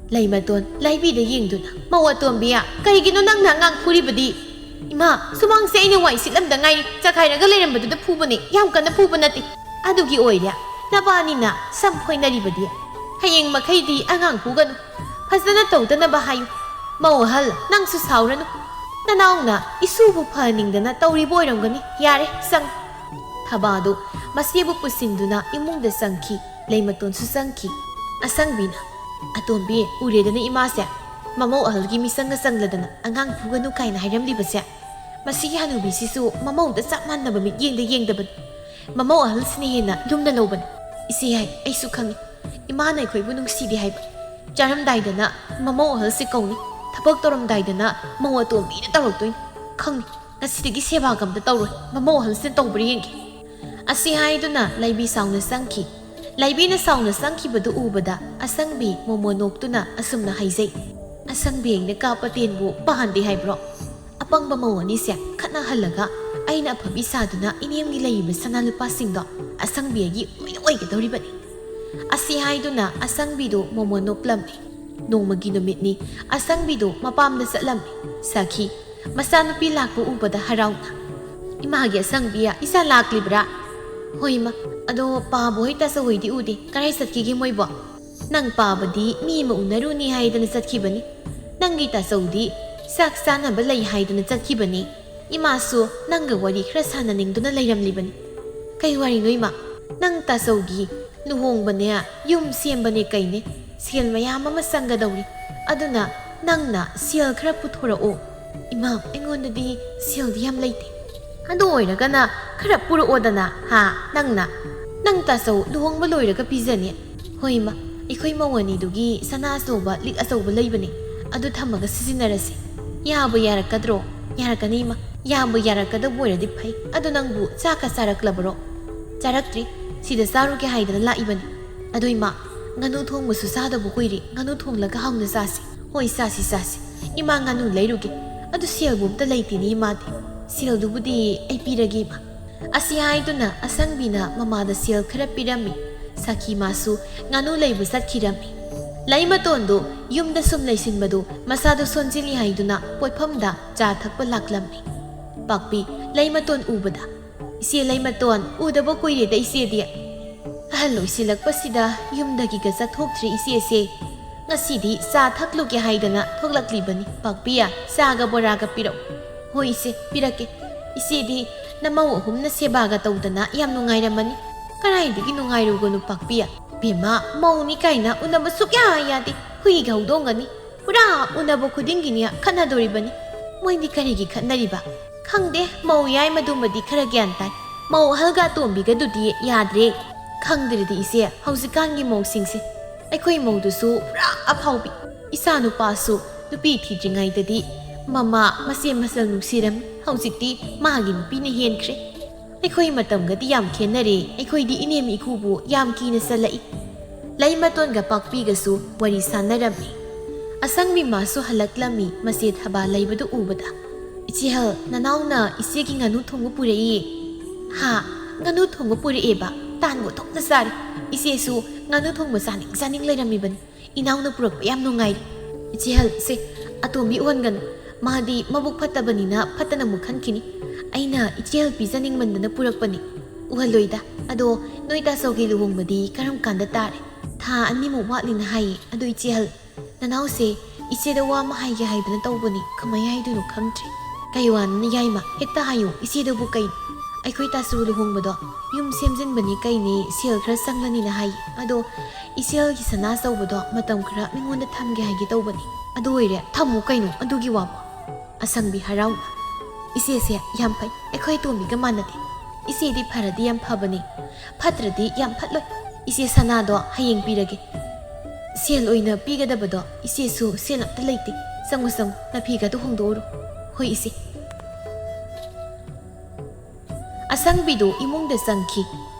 ꯂꯩꯃꯇꯣꯟ, ꯂꯥꯏꯕꯤꯗ ꯌꯦꯡꯗꯨꯅ, "ꯃꯧ ꯑꯇꯣꯝꯕꯤ, ꯀꯔꯤꯒꯤꯅꯣ ꯅꯪꯅ ꯑꯉꯥꯡ ꯐꯨꯔꯤꯕꯗꯤ?" "ꯏꯃꯥ, ꯁꯨꯃꯥꯡꯁꯦ ꯑꯩꯅ ꯋꯥꯏ ꯁꯤꯠꯂꯝꯗ ꯉꯥꯏꯔꯤ, ꯆꯈꯥꯏꯔꯒ ꯂꯩꯔꯝꯕꯗꯨꯗ ꯐꯨꯕꯅꯤ, ꯌꯥꯝ ꯀꯟꯅ ꯐꯨꯕ ꯅꯠꯇꯦ꯫ ꯑꯗꯨꯒꯤ ꯑꯣꯏꯔꯦ ꯅꯕꯥꯅꯤꯅ ꯁꯝ ꯈꯣꯏꯅꯔꯤꯕꯗꯤ꯫ ꯍꯌꯦꯡ ꯃꯈꯩꯗꯤ ꯑꯉꯥꯡ ꯐꯨꯒꯅꯨ, ꯐꯖꯅ ꯇꯧꯗꯅꯕ ꯍꯥꯏꯌꯨ꯫ ꯃꯧ ꯑꯍꯜ, ꯅꯪꯁꯨ ꯁꯥꯎꯔꯅꯨ꯫ ꯅꯅꯥꯎꯅ ꯏꯁꯨꯕꯨ ꯐꯍꯟꯅꯤꯡꯗꯅ ꯇꯧꯔꯤꯕ ꯑꯣꯏꯔꯝꯒꯅꯤ꯫ ꯌꯥꯔꯦ, ꯆꯪ꯫" ꯊꯕꯥꯗꯨ ꯃꯆꯦꯕꯨ ꯄꯨꯁꯤꯟꯗꯨꯅ ꯏꯃꯨꯡꯗ ꯆꯪꯈꯤ꯫ ꯂꯩꯃꯇꯣꯟꯁꯨ ꯆꯪꯈꯤ꯫ ꯑꯁꯪꯕꯤꯅ, "ꯑꯇꯣꯝꯕꯤ, ꯎꯔꯦꯗꯅ ꯏꯃꯥꯁꯦ, ꯃꯃꯧ ꯑꯍꯜꯒꯤ ꯃꯤꯆꯪꯒ ꯆꯪꯂꯗꯅ ꯑꯉꯥꯡ ꯐꯨꯒꯅꯨ ꯀꯥꯏꯅ ꯍꯥꯏꯔꯝꯂꯤꯕꯁꯦ꯫ ꯃꯁꯤꯒꯤ ꯍꯅꯨꯕꯤꯁꯤꯁꯨ ꯃꯃꯧꯗ ꯆꯞ ꯃꯥꯟꯅꯕ ꯃꯤꯠꯌꯦꯡꯗ ꯌꯦꯡꯗꯕꯅꯤ꯫ ꯃꯃꯧ ꯑꯍꯜꯁꯤꯅ ꯍꯦꯟꯅ ꯂꯨꯝꯅ ꯂꯧꯕꯅꯤ꯫ ꯏꯆꯦ ꯌꯥꯏ, ꯑꯩꯁꯨ ꯈꯪꯉꯤ꯫ ꯏꯃꯥꯅ ꯑꯩꯈꯣꯏꯕꯨ ꯅꯨꯡꯁꯤꯗꯦ ꯍꯥꯏꯕ꯫ ꯆꯥꯔꯝꯗꯥꯏꯗꯅ ꯃꯃꯧ ꯑꯍꯜꯁꯦ ꯀꯧꯅꯤ, ꯊꯕꯛ ꯇꯧꯔꯝꯗꯥꯏꯗꯅ ꯃꯧ ꯑꯇꯣꯝꯕꯤꯅ ꯇꯧꯔꯛꯇꯣꯏꯅꯤ꯫ ꯈꯪꯉꯤ, ꯉꯁꯤꯗꯒꯤ ꯁꯦꯕꯥꯒ ꯑꯝꯇ ꯇꯧꯔꯣꯏ, ꯃꯃꯧ ꯑꯍꯜꯁꯤꯅ ꯇꯧꯕ꯭ꯔꯥ ꯌꯦꯡꯒꯦ꯫" ꯑꯁꯤ ꯍꯥꯏꯗꯨꯅ ꯂꯩꯕꯤ ꯁꯥꯎꯅ ꯆꯪꯈꯤ꯫ ꯂꯩꯕꯤꯅ ꯁꯥꯎꯅ ꯆꯪꯈꯤꯕꯗꯨ ꯎꯕꯗ ꯑꯁꯪꯕꯤ ꯃꯣꯃꯣ ꯅꯣꯛꯇꯨꯅ ꯑꯁꯨꯝꯅ ꯍꯥꯏꯖꯩ, "ꯑꯁꯪꯕꯤ ꯑꯩꯅ ꯀꯥꯞꯄ ꯇꯦꯟꯕꯨ ꯄꯥꯍꯟꯗꯦ ꯍꯥꯏꯕ꯭ꯔꯣ? ꯑꯄꯪꯕ ꯃꯧ ꯑꯅꯤꯁꯦ ꯈꯠꯅꯍꯜꯂꯒ ꯑꯩꯅ ꯑꯐꯕꯤ ꯁꯥꯗꯨꯅ ꯏꯅꯦꯝꯒꯤ ꯂꯩꯔꯤꯕ ꯁꯅꯥ ꯂꯨꯄꯥꯁꯤꯡꯗꯣ ꯑꯁꯪꯕꯤ ꯑꯩꯒꯤ ꯂꯣꯏꯅ ꯑꯣꯏꯒꯗꯧꯔꯤꯕꯅꯤ꯫" ꯑꯁꯤ ꯍꯥꯏꯗꯨꯅ ꯑꯁꯪꯕꯤꯗꯨ ꯃꯣꯃꯣ ꯅꯣꯛꯂꯝꯃꯤ꯫ ꯅꯣꯡꯃꯒꯤ ꯅꯨꯃꯤꯠꯅꯤ꯫ ꯑꯁꯪꯕꯤꯗꯨ ꯃꯄꯥꯝꯗ ꯆꯠꯂꯝꯃꯤ꯫ ꯁꯈꯤ, ꯃꯆꯥꯅꯨꯄꯤ ꯂꯥꯛꯄ ꯎꯕꯗ ꯍꯔꯥꯎꯅ, "ꯏꯃꯥꯒꯤ ꯑꯁꯪꯕꯤ, ꯏꯆꯥ ꯂꯥꯛꯂꯤꯕ꯭ꯔꯥ?" "ꯍꯣꯏ, ꯏꯃꯥ꯫ ꯑꯗꯣ ꯄꯥꯕ ꯍꯣꯏ, ꯇꯥꯆꯧ ꯍꯣꯏꯗꯤ ꯎꯗꯦ꯫ ꯀꯔꯥꯏ ꯆꯠꯈꯤꯒꯦ ꯃꯣꯏꯕꯣ?" "ꯅꯪ ꯄꯥꯕꯗꯤ ꯃꯤ ꯑꯃ ꯎꯅꯔꯨꯅꯤ ꯍꯥꯏꯗꯅ ꯆꯠꯈꯤꯕꯅꯤ꯫ ꯅꯪꯒꯤ ꯇꯥꯆꯧꯗꯤ ꯆꯥꯛ ꯆꯥꯅꯕ ꯂꯩ ꯍꯥꯏꯗꯅ ꯆꯠꯈꯤꯕꯅꯤ꯫ ꯏꯃꯥꯁꯨ ꯅꯪꯒ ꯋꯥꯔꯤ ꯈꯔ ꯁꯥꯟꯅꯅꯤꯡꯗꯨꯅ ꯂꯩꯔꯝꯂꯤꯕꯅꯤ꯫" "ꯀꯩ ꯋꯥꯔꯤꯅꯣ, ꯏꯃꯥ?" "ꯅꯪ ꯇꯥꯆꯧꯒꯤ ꯂꯨꯍꯣꯡꯕꯅꯦ, ꯌꯨꯝ ꯁꯦꯝꯕꯅꯦ ꯀꯩꯅꯦ, ꯁꯦꯜ ꯃꯌꯥꯝ ꯑꯃ ꯆꯪꯒꯗꯧꯔꯤ꯫ ꯑꯗꯨꯅ ꯅꯪꯅ ꯁꯦꯜ ꯈꯔ ꯄꯨꯊꯣꯔꯛꯑꯣ꯫ ꯏꯃꯥ, ꯑꯩꯉꯣꯟꯗꯗꯤ ꯁꯦꯜꯗꯤ ꯌꯥꯝ ꯂꯩꯇꯦ꯫ ꯑꯗꯨ ꯑꯣꯏꯔꯒꯅ ꯈꯔ ꯄꯨꯔꯛꯑꯣꯗꯅ, ꯍꯥ? ꯅꯪꯅ, ꯅꯪ ꯇꯥꯆꯧ ꯂꯨꯍꯣꯡꯕ ꯂꯣꯏꯔꯒ ꯄꯤꯖꯅꯤ꯫ ꯍꯣꯏ ꯏꯃꯥ, ꯑꯩꯈꯣꯏ ꯃꯧ ꯑꯅꯤꯗꯨꯒꯤ ꯁꯅꯥ ꯑꯆꯧꯕ, ꯂꯤꯛ ꯑꯆꯧꯕ ꯂꯩꯕꯅꯦ, ꯑꯗꯨ ꯊꯝꯃꯒ ꯁꯤꯖꯤꯟꯅꯔꯁꯤ꯫ ꯌꯥꯕꯨ ꯌꯥꯔꯛꯀꯗ꯭ꯔꯣ? ꯌꯥꯔꯛꯀꯅꯤ ꯏꯃꯥ꯫ ꯌꯥꯕꯨ ꯌꯥꯔꯛꯀꯗꯕ ꯑꯣꯏꯔꯗꯤ ꯐꯩ꯫ ꯑꯗꯣ ꯅꯪꯕꯨ ꯆꯥꯛꯀ ꯆꯥꯔꯛꯂꯕꯔꯣ? ꯆꯥꯔꯛꯇ꯭ꯔꯤ꯫ ꯁꯤꯗ ꯆꯥꯔꯨꯒꯦ ꯍꯥꯏꯗꯅ ꯂꯥꯛꯏꯕꯅꯤ꯫ ꯑꯗꯣ ꯏꯃꯥ, ꯉꯥꯅꯨ ꯊꯣꯡꯕꯁꯨ ꯆꯥꯗꯕ ꯀꯨꯏꯔꯦ꯫ ꯉꯥꯅꯨ ꯊꯣꯡꯂꯒ ꯍꯥꯎꯅ ꯆꯥꯁꯤ꯫ ꯍꯣꯏ, ꯆꯥꯁꯤ, ꯆꯥꯁꯤ꯫ ꯏꯃꯥ, ꯉꯥꯅꯨ ꯂꯩꯔꯨꯒꯦ꯫ ꯑꯗꯨ ꯁꯦꯜꯕꯨ ꯑꯝꯇ ꯂꯩꯇꯦꯅꯦ ꯏꯃꯥꯗꯤ꯫ ꯁꯦꯜꯗꯨꯕꯨꯗꯤ ꯑꯩ ꯄꯤꯔꯒꯦ ꯏꯃꯥ꯫ ꯑꯁꯤ ꯍꯥꯏꯗꯨꯅ ꯑꯁꯪꯕꯤꯅ ꯃꯃꯥꯗ ꯁꯦꯜ ꯈꯔ ꯄꯤꯔꯝꯃꯤ꯫ ꯁꯈꯤ ꯃꯥꯁꯨ ꯉꯥꯅꯨ ꯂꯩꯕ ꯆꯠꯈꯤꯔꯝꯃꯤ꯫ ꯂꯩꯃꯇꯣꯟꯗꯨ ꯌꯨꯝꯗ ꯁꯨꯝ ꯂꯩꯁꯤꯟꯕꯗꯨ ꯃꯁꯥꯗꯨ ꯁꯣꯟꯖꯤꯜꯂꯤ ꯍꯥꯏꯗꯨꯅ ꯄꯣꯠꯐꯝꯗ ꯆꯥ ꯊꯛꯄ ꯂꯥꯛꯂꯝꯃꯤ꯫ ꯄꯥꯛꯄꯤ ꯂꯩꯃꯇꯣꯟ ꯎꯕꯗ, "ꯏꯆꯦ ꯂꯩꯃꯇꯣꯟ, ꯎꯗꯕ ꯀꯨꯏꯔꯦꯗ ꯏꯆꯦꯗꯤ꯫ ꯑꯍꯜ ꯑꯣꯏꯁꯤꯜꯂꯛꯄꯁꯤꯗ ꯌꯨꯝꯗꯒꯤꯒ ꯆꯠꯊꯣꯛꯇ꯭ꯔꯦ ꯏꯆꯦꯁꯦ꯫ ꯉꯁꯤꯗꯤ ꯆꯥ ꯊꯛꯂꯨꯒꯦ ꯍꯥꯏꯗꯅ ꯊꯣꯛꯂꯛꯂꯤꯕꯅꯤ꯫ ꯄꯥꯛꯄꯤ, ꯆꯥꯒ ꯕꯣꯔꯥꯒ ꯄꯤꯔꯛꯎ꯫" "ꯍꯣꯏ ꯏꯆꯦ, ꯄꯤꯔꯛꯀꯦ꯫ ꯏꯆꯦꯗꯤ ꯅꯃꯧ ꯑꯍꯨꯝꯅ ꯁꯦꯕꯥꯒ ꯇꯧꯗꯅ ꯌꯥꯝ ꯅꯨꯡꯉꯥꯏꯔꯝꯃꯅꯤ꯫" "ꯀꯗꯥꯏꯗꯒꯤ ꯅꯨꯡꯉꯥꯏꯔꯨꯒꯅꯨ ꯄꯥꯛꯄꯤ꯫ ꯕꯦꯝꯃ, ꯃꯧꯅꯤ ꯀꯥꯏꯅ ꯎꯅꯕ ꯁꯨꯛꯌꯥ ꯌꯥꯗꯦ꯫ ꯍꯨꯏꯒ ꯍꯧꯗꯣꯡꯒꯅꯤ꯫ ꯄꯨꯔꯥ ꯎꯅꯕ ꯈꯨꯗꯤꯡꯒꯤꯅꯦ ꯈꯠꯅꯗꯣꯔꯤꯕꯅꯤ꯫" "ꯃꯣꯏꯗꯤ ꯀꯔꯤꯒꯤ ꯈꯠꯅꯔꯤꯕ?" "ꯈꯪꯗꯦ, ꯃꯧ ꯌꯥꯏꯃꯗꯨꯃꯗꯤ ꯈꯔ ꯒ꯭ꯌꯥꯟ ꯇꯥꯏ꯫ ꯃꯧ ꯑꯍꯜꯒ ꯑꯇꯣꯝꯕꯤꯒꯗꯨꯗꯤ ꯌꯥꯗ꯭ꯔꯦ꯫" "ꯈꯪꯗ꯭ꯔꯗꯤ ꯏꯆꯦ, ꯍꯧꯖꯤꯛꯀꯥꯟꯒꯤ ꯃꯧꯁꯤꯡꯁꯦ꯫ ꯑꯩꯈꯣꯏ ꯃꯧꯗꯨꯁꯨ ꯄꯨꯔꯥ ꯑꯐꯥꯎꯕꯤ꯫ ꯏꯆꯥꯅꯨꯄꯥꯁꯨ ꯅꯨꯄꯤ ꯊꯤꯗ꯭ꯔꯤꯉꯩꯗꯗꯤ ꯃꯃꯥ ꯃꯆꯦ ꯃꯆꯜ ꯅꯨꯡꯁꯤꯔꯝꯃꯤ꯫ ꯍꯧꯖꯤꯛꯇꯤ ꯃꯥꯒꯤ ꯅꯨꯄꯤꯅ ꯍꯦꯟꯈ꯭ꯔꯦ꯫ ꯑꯩꯈꯣꯏ ꯃꯇꯝꯒꯗꯤ ꯌꯥꯝ ꯈꯦꯠꯅꯔꯦ꯫ ꯑꯩꯈꯣꯏꯗꯤ ꯏꯅꯦꯝ ꯏꯀꯨꯕꯨ ꯌꯥꯝ ꯀꯤꯅ ꯆꯜꯂꯛꯏ꯫" ꯂꯩꯃꯇꯣꯟꯒ ꯄꯥꯛꯄꯤꯒꯁꯨ ꯋꯥꯔꯤ ꯁꯥꯟꯅꯔꯝꯃꯤ꯫ ꯑꯁꯪꯕꯤ ꯃꯥꯁꯨ ꯍꯜꯂꯛꯂꯝꯃꯤ꯫ ꯃꯆꯦ ꯊꯕꯥ ꯂꯩꯕꯗꯨ ꯎꯕꯗ, "ꯏꯆꯦꯍꯜ, ꯅꯅꯥꯎꯅ ꯏꯆꯦꯒꯤ ꯉꯥꯅꯨ ꯊꯣꯡꯕ ꯄꯨꯔꯛꯏ꯫" "ꯍꯥ? ꯉꯥꯅꯨ ꯊꯣꯡꯕ ꯄꯨꯔꯛꯑꯦꯕ? ꯇꯥꯟꯕꯨ ꯑꯣꯟꯊꯣꯛꯅ ꯆꯥꯔꯦ꯫ ꯏꯆꯦꯁꯨ ꯉꯥꯅꯨ ꯊꯣꯡꯕ ꯆꯥꯅꯤꯡ ꯆꯥꯅꯤꯡ ꯂꯩꯔꯝꯃꯤꯕꯅꯤ꯫ ꯏꯅꯥꯎꯅ ꯄꯨꯔꯛꯄ ꯌꯥꯝ ꯅꯨꯡꯉꯥꯏꯔꯦ꯫ ꯏꯆꯦꯍꯜ, ꯁꯦ, ꯑꯇꯣꯝꯕꯤ ꯎꯍꯟꯒꯅꯨ꯫ ꯃꯥꯗꯤ ꯃꯕꯨꯛ ꯐꯠꯇꯕꯅꯤꯅ ꯐꯠꯇꯅ ꯑꯃꯨꯛ ꯈꯟꯈꯤꯅꯤ꯫ ꯑꯩꯅ ꯏꯆꯦꯍꯜ ꯄꯤꯖꯅꯤꯡꯃꯟꯗꯅ ꯄꯨꯔꯛꯄꯅꯤ꯫" "ꯎꯍꯜꯂꯣꯏꯗ꯫ ꯑꯗꯣ ꯅꯣꯏ ꯇꯥꯆꯧꯒꯤ ꯂꯨꯍꯣꯡꯕꯗꯤ ꯀꯔꯝ ꯀꯥꯟꯗ ꯇꯥꯔꯦ?" "ꯊꯥ ꯑꯅꯤꯃꯨꯛ ꯋꯥꯠꯂꯤꯅ ꯍꯥꯏꯌꯦ꯫ ꯑꯗꯣ ꯏꯆꯦꯍꯜ, ꯅꯅꯥꯎꯁꯦ ꯏꯆꯦꯗ ꯋꯥ ꯑꯃ ꯍꯥꯏꯒꯦ ꯍꯥꯏꯗꯅ ꯇꯧꯕꯅꯤ꯫ ꯀꯃꯥꯏ ꯍꯥꯏꯗꯣꯏꯅꯣ ꯈꯪꯗ꯭ꯔꯦ꯫" "ꯀꯩ ꯋꯥꯅꯣꯅꯦ ꯌꯥꯏꯃ? ꯍꯦꯛꯇ ꯍꯥꯏꯌꯨ꯫ ꯏꯆꯦꯗꯕꯨ ꯀꯩꯅꯣ?" "ꯑꯩꯈꯣꯏ ꯇꯥꯆꯧ ꯂꯨꯍꯣꯡꯕꯗꯣ ꯌꯨꯝ ꯁꯦꯝꯖꯤꯟꯕꯅꯤ ꯀꯩꯅꯤ, ꯁꯦꯜ ꯈꯔ ꯆꯪꯂꯅꯤꯅ ꯍꯥꯏꯌꯦ꯫ ꯑꯗꯣ ꯏꯆꯦꯍꯜꯒꯤ ꯁꯅꯥ ꯑꯆꯧꯕꯗꯣ ꯃꯇꯝ ꯈꯔ ꯃꯤꯉꯣꯟꯗ ꯊꯝꯒꯦ ꯍꯥꯏꯒꯦ ꯇꯧꯕꯅꯤ꯫" "ꯑꯗꯨ ꯑꯣꯏꯔꯦ, ꯊꯝꯃꯨ ꯀꯩꯅꯣ ꯑꯗꯨꯒꯤ ꯋꯥꯕꯨ?" ꯑꯁꯪꯕꯤ ꯍꯔꯥꯎꯅ, "ꯏꯆꯦꯁꯦ ꯌꯥꯝ ꯐꯩ, ꯑꯩꯈꯣꯏ ꯑꯇꯣꯝꯕꯤꯒ ꯃꯥꯟꯅꯗꯦ꯫ ꯏꯆꯦꯗꯤ ꯐꯔꯗꯤ ꯌꯥꯝ ꯐꯕꯅꯤ, ꯐꯠꯇ꯭ꯔꯗꯤ ꯌꯥꯝ ꯐꯠꯂꯣꯏ꯫ ꯏꯆꯦ ꯁꯅꯥꯗꯣ ꯍꯌꯦꯡ ꯄꯤꯔꯒꯦ꯫ ꯁꯦꯜ ꯑꯣꯏꯅ ꯄꯤꯒꯗꯕꯗꯣ ꯏꯆꯦꯁꯨ ꯁꯦꯜ ꯑꯝꯇ ꯂꯩꯇꯦ꯫ ꯆꯪꯉꯨ ꯆꯪꯉꯨ, ꯅꯐꯤꯒꯗꯨ ꯍꯣꯡꯗꯣꯛꯎꯔꯣ꯫ ꯍꯣꯏ ꯏꯆꯦ꯫" ꯑꯁꯪꯕꯤꯗꯨ ꯏꯃꯨꯡꯗ ꯆꯪꯈꯤ꯫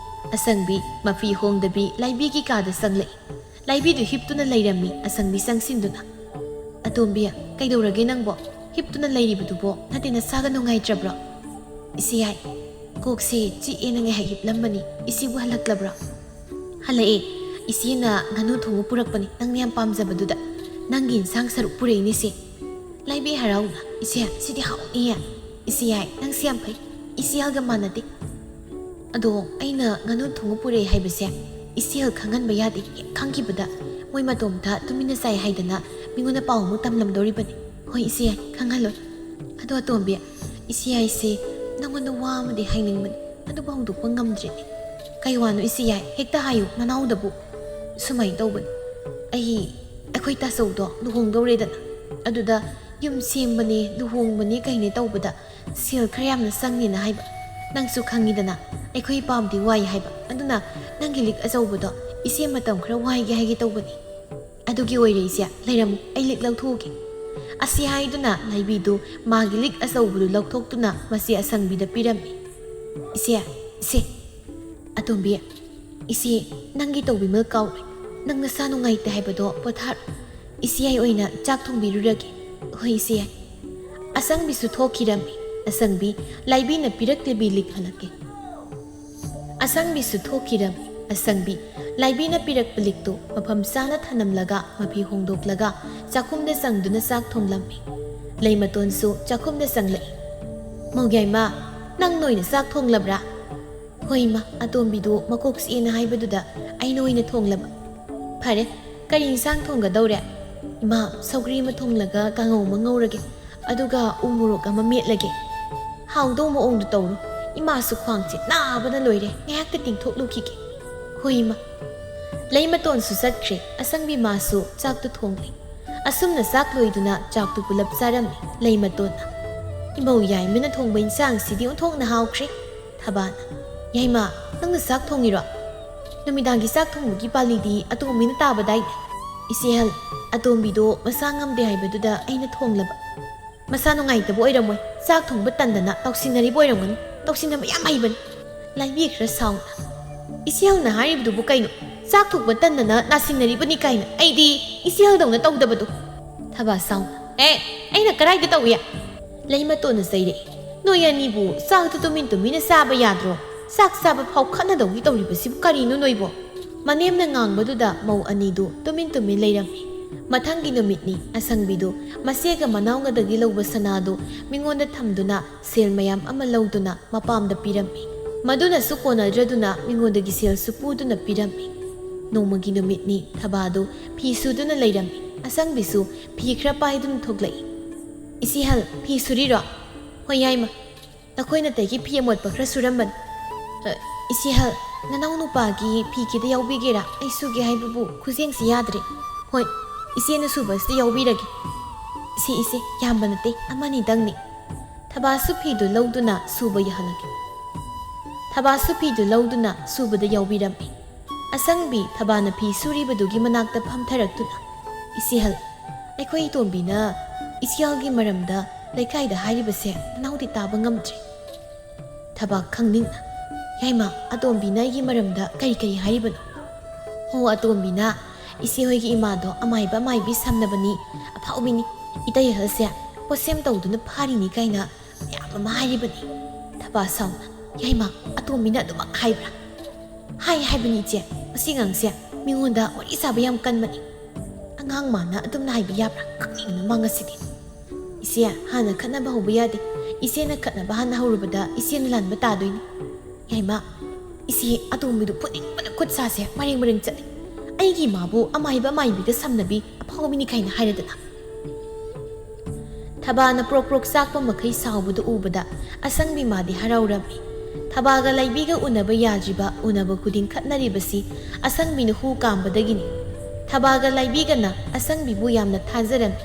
ꯑꯁꯪꯕꯤ ꯃꯐꯤ ꯍꯣꯡꯗꯕꯤ ꯂꯥꯏꯕꯤꯒꯤ ꯀꯥꯗ ꯆꯪꯂꯛꯏ꯫ ꯂꯥꯏꯕꯤꯗꯨ ꯍꯤꯞꯇꯨꯅ ꯂꯩꯔꯝꯃꯤ꯫ ꯑꯁꯪꯕꯤ ꯆꯪꯁꯤꯟꯗꯨꯅ, "ꯑꯇꯣꯝꯕꯤ, ꯀꯩꯗꯧꯔꯒꯦ ꯅꯪꯕꯣ? ꯍꯤꯞꯇꯨꯅ ꯂꯩꯔꯤꯕꯗꯨꯕꯣ ꯅꯠꯇꯦ ꯅꯁꯥꯒ ꯅꯨꯡꯉꯥꯏꯇ꯭ꯔꯕ꯭ꯔꯣ?" "ꯏꯆꯦ ꯌꯥꯏ, ꯀꯣꯛꯁꯦ ꯆꯤꯛꯑꯦꯅ ꯉꯥꯏꯍꯥꯛ ꯍꯤꯞꯂꯝꯕꯅꯤ꯫ ꯏꯆꯦꯕꯨ ꯍꯜꯂꯛꯂꯕ꯭ꯔꯣ?" "ꯍꯜꯂꯛꯑꯦ꯫ ꯏꯆꯦꯅ ꯉꯥꯅꯨ ꯊꯣꯡꯕ ꯄꯨꯔꯛꯄꯅꯤ, ꯅꯪꯅ ꯌꯥꯝ ꯄꯥꯝꯖꯕꯗꯨꯗ꯫ ꯅꯪꯒꯤ ꯏꯟꯁꯥꯡ ꯁꯔꯨꯛ ꯄꯨꯔꯛꯏꯅꯦ ꯏꯆꯦ꯫" ꯂꯥꯏꯕꯤ ꯍꯔꯥꯎꯅ, "ꯏꯆꯦ, ꯁꯤꯗꯤ ꯍꯥꯎꯅꯤꯌꯦ꯫ ꯏꯆꯦ ꯌꯥꯏ, ꯅꯪꯁꯦ ꯌꯥꯝ ꯐꯩ꯫ ꯏꯆꯦ ꯍꯜꯒ ꯃꯥꯟꯅꯗꯦ꯫ ꯑꯗꯣ ꯑꯩꯅ ꯉꯥꯅꯨ ꯊꯣꯡꯕ ꯄꯨꯔꯛꯑꯦ ꯍꯥꯏꯕꯁꯦ ꯏꯆꯦ ꯍꯜ ꯈꯪꯍꯟꯕ ꯌꯥꯗꯦ꯫ ꯍꯦꯛ ꯈꯪꯈꯤꯕꯗ ꯃꯣꯏ ꯃꯇꯣꯝꯇ ꯇꯨꯃꯤꯟꯅ ꯆꯥꯏ ꯍꯥꯏꯗꯅ ꯃꯤꯉꯣꯟꯗ ꯄꯥꯎ ꯑꯃꯨꯛ ꯇꯝꯂꯝꯗꯧꯔꯤꯕꯅꯤ꯫ ꯍꯣꯏ ꯏꯆꯦ ꯌꯥꯏ, ꯈꯪꯍꯜꯂꯣꯏ꯫ ꯑꯗꯣ ꯑꯇꯣꯝꯕꯤ, ꯏꯆꯦ ꯌꯥꯏꯁꯦ ꯅꯪꯉꯣꯟꯗ ꯋꯥ ꯑꯃꯗꯤ ꯍꯥꯏꯅꯤꯡꯕꯅꯤ, ꯑꯗꯨꯕꯨ ꯍꯧꯗꯣꯛꯄ ꯉꯝꯗ꯭ꯔꯤꯅꯦ꯫" "ꯀꯩ ꯋꯥꯅꯣ ꯏꯆꯦ ꯌꯥꯏ? ꯍꯦꯛꯇ ꯍꯥꯏꯌꯨ ꯅꯅꯥꯎꯗꯕꯨ꯫" "ꯁꯨꯃꯥꯏꯅ ꯇꯧꯕꯅꯤ, ꯑꯩ, ꯑꯩꯈꯣꯏ ꯇꯥꯆꯧꯗꯣ ꯂꯨꯍꯣꯡꯗꯧꯔꯦꯗꯅ, ꯑꯗꯨꯗ ꯌꯨꯝ ꯁꯦꯝꯕꯅꯦ, ꯂꯨꯍꯣꯡꯕꯅꯦ, ꯀꯩꯅꯦ ꯇꯧꯕꯗ ꯁꯦꯜ ꯈꯔ ꯌꯥꯝꯅ ꯆꯪꯅꯤꯅ ꯍꯥꯏꯕ꯫ ꯅꯪꯁꯨ ꯈꯪꯉꯤꯗꯅ, ꯑꯩꯈꯣꯏ ꯏꯄꯥꯕꯨꯗꯤ ꯋꯥꯏ ꯍꯥꯏꯕ꯫ ꯑꯗꯨꯅ ꯅꯪꯒꯤ ꯂꯤꯛ ꯑꯆꯧꯕꯗꯣ ꯏꯆꯦ ꯃꯇꯝ ꯈꯔ ꯋꯥꯏꯒꯦ ꯍꯥꯏꯒꯦ ꯇꯧꯕꯅꯤ꯫" "ꯑꯗꯨꯒꯤ ꯑꯣꯏꯔꯦ ꯏꯆꯦ, ꯂꯩꯔꯝꯃꯨ, ꯑꯩ ꯂꯤꯛ ꯂꯧꯊꯣꯛꯎꯒꯦ꯫" ꯑꯁꯤ ꯍꯥꯏꯗꯨꯅ ꯂꯥꯏꯕꯤꯗꯨ ꯃꯥꯒꯤ ꯂꯤꯛ ꯑꯆꯧꯕꯗꯨ ꯂꯧꯊꯣꯛꯇꯨꯅ ꯃꯆꯦ ꯑꯁꯪꯕꯤꯗ ꯄꯤꯔꯝꯃꯤ꯫ "ꯏꯆꯦ, ꯏꯆꯦ꯫" "ꯑꯇꯣꯝꯕꯤ, ꯏꯆꯦ, ꯅꯪꯒꯤ ꯇꯧꯕꯤꯃꯜ ꯀꯥꯎꯔꯦ꯫ ꯅꯪ ꯅꯁꯥ ꯅꯨꯡꯉꯥꯏꯇꯦ ꯍꯥꯏꯕꯗꯣ ꯄꯣꯊꯥꯔꯣ꯫ ꯏꯆꯦ ꯌꯥꯏ ꯑꯣꯏꯅ ꯆꯥꯛ ꯊꯣꯡꯕꯤꯔꯨꯔꯒꯦ꯫" "ꯍꯣꯏ ꯏꯆꯦ ꯌꯥꯏ꯫" ꯑꯁꯪꯕꯤꯁꯨ ꯊꯣꯛꯈꯤꯔꯝꯃꯤ꯫ ꯑꯁꯪꯕꯤ ꯂꯥꯏꯕꯤꯅ ꯄꯤꯔꯛꯂꯤꯕꯤ ꯂꯤꯛ ꯍꯜꯂꯛꯀꯦ꯫ ꯑꯁꯪꯕꯤꯁꯨ ꯊꯣꯛꯈꯤꯔꯝꯃꯤ꯫ ꯑꯁꯪꯕꯤ ꯂꯥꯏꯕꯤꯅ ꯄꯤꯔꯛꯄ ꯂꯤꯛꯇꯨ ꯃꯐꯝ ꯆꯥꯅ ꯊꯅꯝꯂꯒ ꯃꯐꯤ ꯍꯣꯡꯗꯣꯛꯂꯒ ꯆꯥꯛꯈꯨꯝꯗ ꯆꯪꯗꯨꯅ ꯆꯥꯛ ꯊꯣꯡꯂꯝꯃꯤ꯫ ꯂꯩꯃꯇꯣꯟꯁꯨ ꯆꯥꯛꯈꯨꯝꯗ ꯆꯪꯂꯛꯏ꯫ "ꯃꯧꯒ꯭ꯌꯥꯏꯃ, ꯅꯪ ꯅꯣꯏꯅ ꯆꯥꯛ ꯊꯣꯡꯂꯕ꯭ꯔꯥ?" "ꯍꯣꯏ ꯏꯃꯥ, ꯑꯇꯣꯝꯕꯤꯗꯨ ꯃꯀꯣꯛ ꯆꯤꯛꯑꯦꯅ ꯍꯥꯏꯕꯗꯨꯗ ꯑꯩꯅ ꯑꯣꯏꯅ ꯊꯣꯡꯂꯕ꯫" "ꯐꯔꯦ, ꯀꯔꯤ ꯏꯟꯁꯥꯡ ꯊꯣꯡꯒꯗꯧꯔꯦ?" "ꯏꯃꯥ, ꯁꯧꯒ꯭ꯔꯤ ꯑꯃ ꯊꯣꯡꯂꯒ ꯀꯥꯡꯉꯧ ꯑꯃ ꯉꯧꯔꯒꯦ, ꯑꯗꯨꯒ ꯎ ꯃꯣꯔꯣꯛ ꯑꯃ ꯃꯦꯠꯂꯒꯦ꯫" "ꯍꯥꯎꯗꯧ ꯃꯑꯣꯡꯗ ꯇꯧꯔꯣ꯫ ꯏꯃꯥꯁꯨ ꯈ꯭ꯋꯥꯡꯁꯦ ꯅꯥꯕꯅ ꯂꯣꯏꯔꯦ, ꯉꯥꯏꯍꯥꯛꯇ ꯇꯤꯡꯊꯣꯛꯂꯨꯈꯤꯒꯦ꯫" "ꯍꯣꯏ ꯏꯃꯥ꯫" ꯂꯩꯃꯇꯣꯟꯁꯨ ꯆꯠꯈ꯭ꯔꯦ꯫ ꯑꯁꯪꯕꯤ ꯃꯥꯁꯨ ꯆꯥꯛꯇꯨ ꯊꯣꯡꯂꯤ꯫ ꯑꯁꯨꯝꯅ ꯆꯥꯛ ꯂꯣꯏꯗꯨꯅ ꯆꯥꯛꯇꯨ ꯄꯨꯂꯞ ꯆꯥꯔꯝꯃꯤ ꯂꯩꯃꯇꯣꯟꯅ꯫ "ꯏꯃꯧ ꯌꯥꯏꯃꯅ ꯊꯣꯡꯕ ꯏꯟꯁꯥꯡꯁꯤꯗꯤ ꯑꯣꯟꯊꯣꯛꯅ ꯍꯥꯎꯈ꯭ꯔꯦ"꯫ ꯊꯕꯥꯅ, "ꯌꯥꯏꯃ, ꯅꯪꯅ ꯆꯥꯛ ꯊꯣꯡꯉꯤꯔꯣ? ꯅꯨꯃꯤꯗꯥꯡꯒꯤ ꯆꯥꯛ ꯊꯣꯡꯕꯒꯤ ꯄꯥꯂꯤꯗꯤ ꯑꯇꯣꯝꯕꯤꯅ ꯇꯥꯕꯗꯥꯏꯅꯦ"꯫ "ꯏꯆꯦꯍꯜ, ꯑꯇꯣꯝꯕꯤꯗꯣ ꯃꯁꯥ ꯉꯝꯗꯦ ꯍꯥꯏꯕꯗꯨꯗ ꯑꯩꯅ ꯊꯣꯡꯂꯕ꯫ ꯃꯁꯥ ꯅꯨꯡꯉꯥꯏꯇꯕ ꯑꯣꯏꯔꯝꯃꯣꯏ, ꯆꯥꯛ ꯊꯣꯡꯕ ꯇꯟꯗꯅ ꯇꯧꯁꯤꯟꯅꯔꯤꯕ ꯑꯣꯏꯔꯝꯒꯅꯤ꯫ ꯇꯧꯁꯤꯟꯅꯕ ꯌꯥꯝ ꯍꯩꯕꯅꯤ"꯫ ꯂꯥꯏꯕꯤ ꯈꯔ ꯁꯥꯎꯅ, "ꯏꯆꯦꯍꯜꯅ ꯍꯥꯏꯔꯤꯕꯗꯨꯕꯨ ꯀꯩꯅꯣ? ꯆꯥꯛ ꯊꯣꯡꯕ ꯇꯟꯗꯅ ꯅꯥꯁꯤꯟꯅꯔꯤꯕꯅꯤ ꯀꯥꯏꯅ? ꯑꯩꯗꯤ ꯏꯆꯦꯍꯜꯗꯧꯅ ꯇꯧꯗꯕꯗꯣ"꯫ ꯊꯕꯥ ꯁꯥꯎꯅ, "ꯑꯦ, ꯑꯩꯅ ꯀꯔꯥꯏꯗ ꯇꯧꯏ?" ꯂꯩꯃꯇꯣꯟꯅ ꯆꯩꯔꯛꯏ, "ꯅꯣꯏ ꯑꯅꯤꯕꯨ ꯆꯥꯛꯇꯨ ꯇꯨꯃꯤꯟ ꯇꯨꯃꯤꯟꯅ ꯆꯥꯕ ꯌꯥꯗ꯭ꯔꯣ? ꯆꯥꯛ ꯆꯥꯕ ꯐꯥꯎ ꯈꯠꯅꯗꯧꯒꯤ ꯇꯧꯔꯤꯕꯁꯤꯕꯨ ꯀꯔꯤꯅꯣ ꯅꯣꯏꯕꯣ?" ꯃꯅꯦꯝꯅ ꯉꯥꯡꯕꯗꯨꯗ ꯃꯧ ꯑꯅꯤꯗꯨ ꯇꯨꯃꯤꯟ ꯇꯨꯃꯤꯟ ꯂꯩꯔꯝꯃꯤ꯫ ꯃꯊꯪꯒꯤ ꯅꯨꯃꯤꯠꯅꯤ꯫ ꯑꯁꯪꯕꯤꯗꯨ ꯃꯆꯦꯒ ꯃꯅꯥꯎꯒꯗꯒꯤ ꯂꯧꯕ ꯁꯅꯥꯗꯨ ꯃꯤꯉꯣꯟꯗ ꯊꯝꯗꯨꯅ ꯁꯦꯜ ꯃꯌꯥꯝ ꯑꯃ ꯂꯧꯗꯨꯅ ꯃꯄꯥꯝꯗ ꯄꯤꯔꯝꯃꯤ꯫ ꯃꯗꯨꯅꯁꯨ ꯀꯣꯟꯅꯗ꯭ꯔꯗꯨꯅ ꯃꯤꯉꯣꯟꯗꯒꯤ ꯁꯦꯜꯁꯨ ꯄꯨꯗꯨꯅ ꯄꯤꯔꯝꯃꯤ꯫ ꯅꯣꯡꯃꯒꯤ ꯅꯨꯃꯤꯠꯅꯤ꯫ ꯊꯕꯥꯗꯨ ꯐꯤ ꯁꯨꯗꯨꯅ ꯂꯩꯔꯝꯃꯤ꯫ ꯑꯁꯪꯕꯤꯁꯨ ꯐꯤ ꯈꯔ ꯄꯥꯏꯗꯨꯅ ꯊꯣꯛꯂꯛꯏ꯫ "ꯏꯆꯦꯍꯜ, ꯐꯤ ꯁꯨꯔꯤꯔꯣ?" "ꯍꯣꯏ ꯌꯥꯏꯃ, ꯅꯈꯣꯏ ꯅꯇꯩꯒꯤ ꯐꯤ ꯑꯃꯣꯠꯄ ꯈꯔ ꯁꯨꯔꯝꯕꯅꯤ"꯫ "ꯑ, ꯏꯆꯦꯍꯜ, ꯅꯅꯥꯎ ꯅꯨꯄꯥꯒꯤ ꯐꯤ ꯈꯤꯇ ꯌꯥꯎꯕꯤꯒꯦꯔꯥ? ꯑꯩ ꯁꯨꯒꯦ ꯍꯥꯏꯕꯕꯨ ꯈꯨꯖꯦꯡꯁꯤ ꯌꯥꯗ꯭ꯔꯦ"꯫ "ꯍꯣꯏ, ꯏꯆꯦꯅ ꯁꯨꯕꯁꯤꯗ ꯌꯥꯎꯕꯤꯔꯒꯦ"꯫ "ꯏꯆꯦ, ꯏꯆꯦ, ꯌꯥꯝꯕ ꯅꯠꯇꯦ, ꯑꯃꯅꯤꯗꯪꯅꯤ"꯫ ꯊꯕꯥꯁꯨ ꯐꯤꯗꯨ ꯂꯧꯗꯨꯅ ꯁꯨꯕ ꯌꯥꯍꯜꯂꯛꯏ꯫ ꯊꯕꯥꯁꯨ ꯐꯤꯗꯨ ꯂꯧꯗꯨꯅ ꯁꯨꯕꯗ ꯌꯥꯎꯕꯤꯔꯝꯃꯤ꯫ ꯑꯁꯪꯕꯤ ꯊꯕꯥꯅ ꯐꯤ ꯁꯨꯔꯤꯕꯗꯨꯒꯤ ꯃꯅꯥꯛꯇ ꯐꯝꯊꯔꯛꯇꯨꯅ, "ꯏꯆꯦꯍꯜ, ꯑꯩꯈꯣꯏ ꯏꯇꯣꯝꯕꯤꯅ ꯏꯆꯦꯍꯜꯒꯤ ꯃꯔꯝꯗ ꯂꯩꯀꯥꯏꯗ ꯍꯥꯏꯔꯤꯕꯁꯦ ꯅꯅꯥꯎꯗꯤ ꯇꯥꯕ ꯉꯝꯗ꯭ꯔꯦ"꯫ ꯊꯕꯥ ꯈꯪꯅꯤꯡꯅ, "ꯌꯥꯏꯃ, ꯑꯇꯣꯝꯕꯤꯅ ꯑꯩꯒꯤ ꯃꯔꯝꯗ ꯀꯔꯤ ꯀꯔꯤ ꯍꯥꯏꯔꯤꯕꯅꯣ?" "ꯑꯣ, ꯑꯇꯣꯝꯕꯤꯅ ꯏꯆꯦ ꯍꯣꯏꯒꯤ ꯏꯃꯥꯗꯣ ꯑꯃꯥꯏꯕ ꯑꯃꯥꯏꯕꯤ ꯁꯝꯅꯕꯅꯤ, ꯑꯐꯥꯎꯕꯤꯅꯤ, ꯏꯇꯩꯍꯜꯁꯦ ꯄꯣꯠꯁꯦꯝ ꯇꯧꯗꯨꯅ ꯐꯥꯔꯤꯅꯤ" ꯀꯥꯏꯅ ꯃꯌꯥꯝ ꯑꯃ ꯍꯥꯏꯔꯤꯕꯅꯤ꯫ ꯊꯕꯥ ꯁꯥꯎꯅ, "ꯌꯥꯏꯃ, ꯑꯇꯣꯝꯕꯤꯅ ꯑꯗꯨꯃꯛ ꯍꯥꯏꯕ꯭ꯔꯥ?" "ꯍꯥꯏ ꯍꯥꯏꯕꯅꯤ ꯏꯆꯦ, ꯃꯁꯤ ꯑꯉꯥꯡꯁꯦ ꯃꯤꯉꯣꯟꯗ ꯋꯥꯔꯤ ꯁꯥꯕ ꯌꯥꯝ ꯀꯟꯕꯅꯤ꯫ ꯑꯉꯥꯡ ꯃꯥꯅ ꯑꯗꯨꯝꯅ ꯍꯥꯏꯕ ꯌꯥꯕ꯭ꯔꯥ? ꯈꯪꯅꯤꯡꯕꯅ ꯃꯥ ꯉꯁꯤꯗꯤ"꯫ "ꯏꯆꯦ, ꯍꯥꯟꯅ ꯈꯠꯅꯕ ꯍꯧꯕ ꯌꯥꯗꯦ꯫ ꯏꯆꯦꯅ ꯈꯠꯅꯕ ꯍꯥꯟꯅ ꯍꯧꯔꯨꯕꯗ ꯏꯆꯦꯅ ꯂꯥꯟꯕ ꯇꯥꯗꯣꯏꯅꯤ"꯫ "ꯌꯥꯏꯃ, ꯏꯆꯦ, ꯑꯇꯣꯝꯕꯤꯗꯨ ꯐꯨꯅꯤꯡꯕꯅ ꯈꯨꯠ ꯁꯥꯁꯦ ꯃꯔꯦꯡ ꯃꯔꯦꯡ ꯆꯠꯂꯤ꯫ ꯑꯩꯒꯤ ꯏꯃꯥꯕꯨ ꯑꯃꯥꯏꯕ ꯑꯃꯥꯏꯕꯤꯒ ꯁꯝꯅꯕꯤ ꯑꯐꯥꯎꯕꯤꯅꯤ ꯀꯥꯏꯅ ꯍꯥꯏꯔꯗꯅ"꯫ ꯊꯕꯥꯅ ꯄ꯭ꯔꯣꯛ ꯄ꯭ꯔꯣꯛ ꯆꯥꯛꯄ ꯃꯈꯩ ꯁꯥꯎꯕꯗꯨ ꯎꯕꯗ ꯑꯁꯪꯕꯤ ꯃꯥꯗꯤ ꯍꯔꯥꯎꯔꯝꯃꯤ꯫ ꯊꯕꯥꯒ ꯂꯩꯕꯤꯒ ꯎꯅꯕ ꯌꯥꯗ꯭ꯔꯤꯕ, ꯎꯅꯕ ꯈꯨꯗꯤꯡ ꯈꯠꯅꯔꯤꯕꯁꯤ ꯑꯁꯪꯕꯤꯅ ꯍꯨ ꯀꯥꯝꯕꯗꯒꯤꯅꯤ꯫ ꯊꯕꯥꯒ ꯂꯥꯏꯕꯤꯒꯅ ꯑꯁꯪꯕꯤꯕꯨ ꯌꯥꯝꯅ ꯊꯥꯖꯔꯝꯃꯤ꯫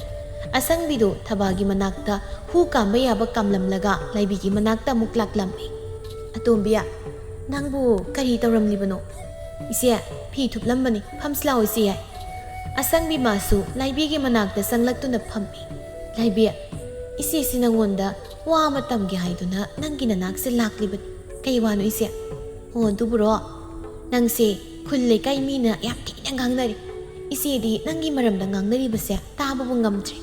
ꯑꯁꯪꯕꯤꯗꯨ ꯊꯕꯥꯒꯤ ꯃꯅꯥꯛꯇ ꯍꯨ ꯀꯥꯝꯕ ꯌꯥꯕ ꯀꯥꯝꯂꯝꯂꯒ ꯂꯥꯏꯕꯤꯒꯤ ꯃꯅꯥꯛꯇ ꯑꯃꯨꯛ ꯂꯥꯛꯂꯝꯃꯤ꯫ "ꯑꯇꯣꯝꯕꯤ, ꯅꯪꯕꯨ ꯀꯔꯤ ꯇꯧꯔꯝꯂꯤꯕꯅꯣ?" "ꯏꯆꯦ, ꯐꯤ ꯊꯨꯞꯂꯝꯕꯅꯤ, ꯐꯝꯁꯤ ꯂꯥꯛꯑꯣ ꯏꯆꯦ ꯌꯥꯏ꯫" ꯑꯁꯪꯕꯤ ꯃꯥꯁꯨ ꯂꯥꯏꯕꯤꯒꯤ ꯃꯅꯥꯛꯇ ꯆꯪꯂꯛꯇꯨꯅ ꯐꯝꯃꯤ꯫ "ꯂꯥꯏꯕꯤ, ꯏꯆꯦꯁꯤ ꯅꯪꯉꯣꯟꯗ ꯋꯥ ꯑꯃ ꯇꯝꯒꯦ ꯍꯥꯏꯗꯨꯅ ꯅꯪꯒꯤ ꯅꯅꯥꯛꯁꯦ ꯂꯥꯛꯂꯤꯕꯅꯤ꯫ ꯀꯩ ꯋꯥꯅꯣ ꯏꯆꯦ?" "ꯑꯣ, ꯑꯗꯨꯕꯨꯔꯣ, ꯅꯪꯁꯦ ꯈꯨꯜ ꯂꯩꯀꯥꯏ ꯃꯤꯅ ꯌꯥꯝ ꯊꯤꯅ ꯉꯥꯡꯅꯔꯤ꯫ ꯏꯆꯦꯗꯤ ꯅꯪꯒꯤ ꯃꯔꯝꯗ ꯉꯥꯡꯅꯔꯤꯕꯁꯦ ꯇꯥꯕꯕꯨ ꯉꯝꯗ꯭ꯔꯦ꯫"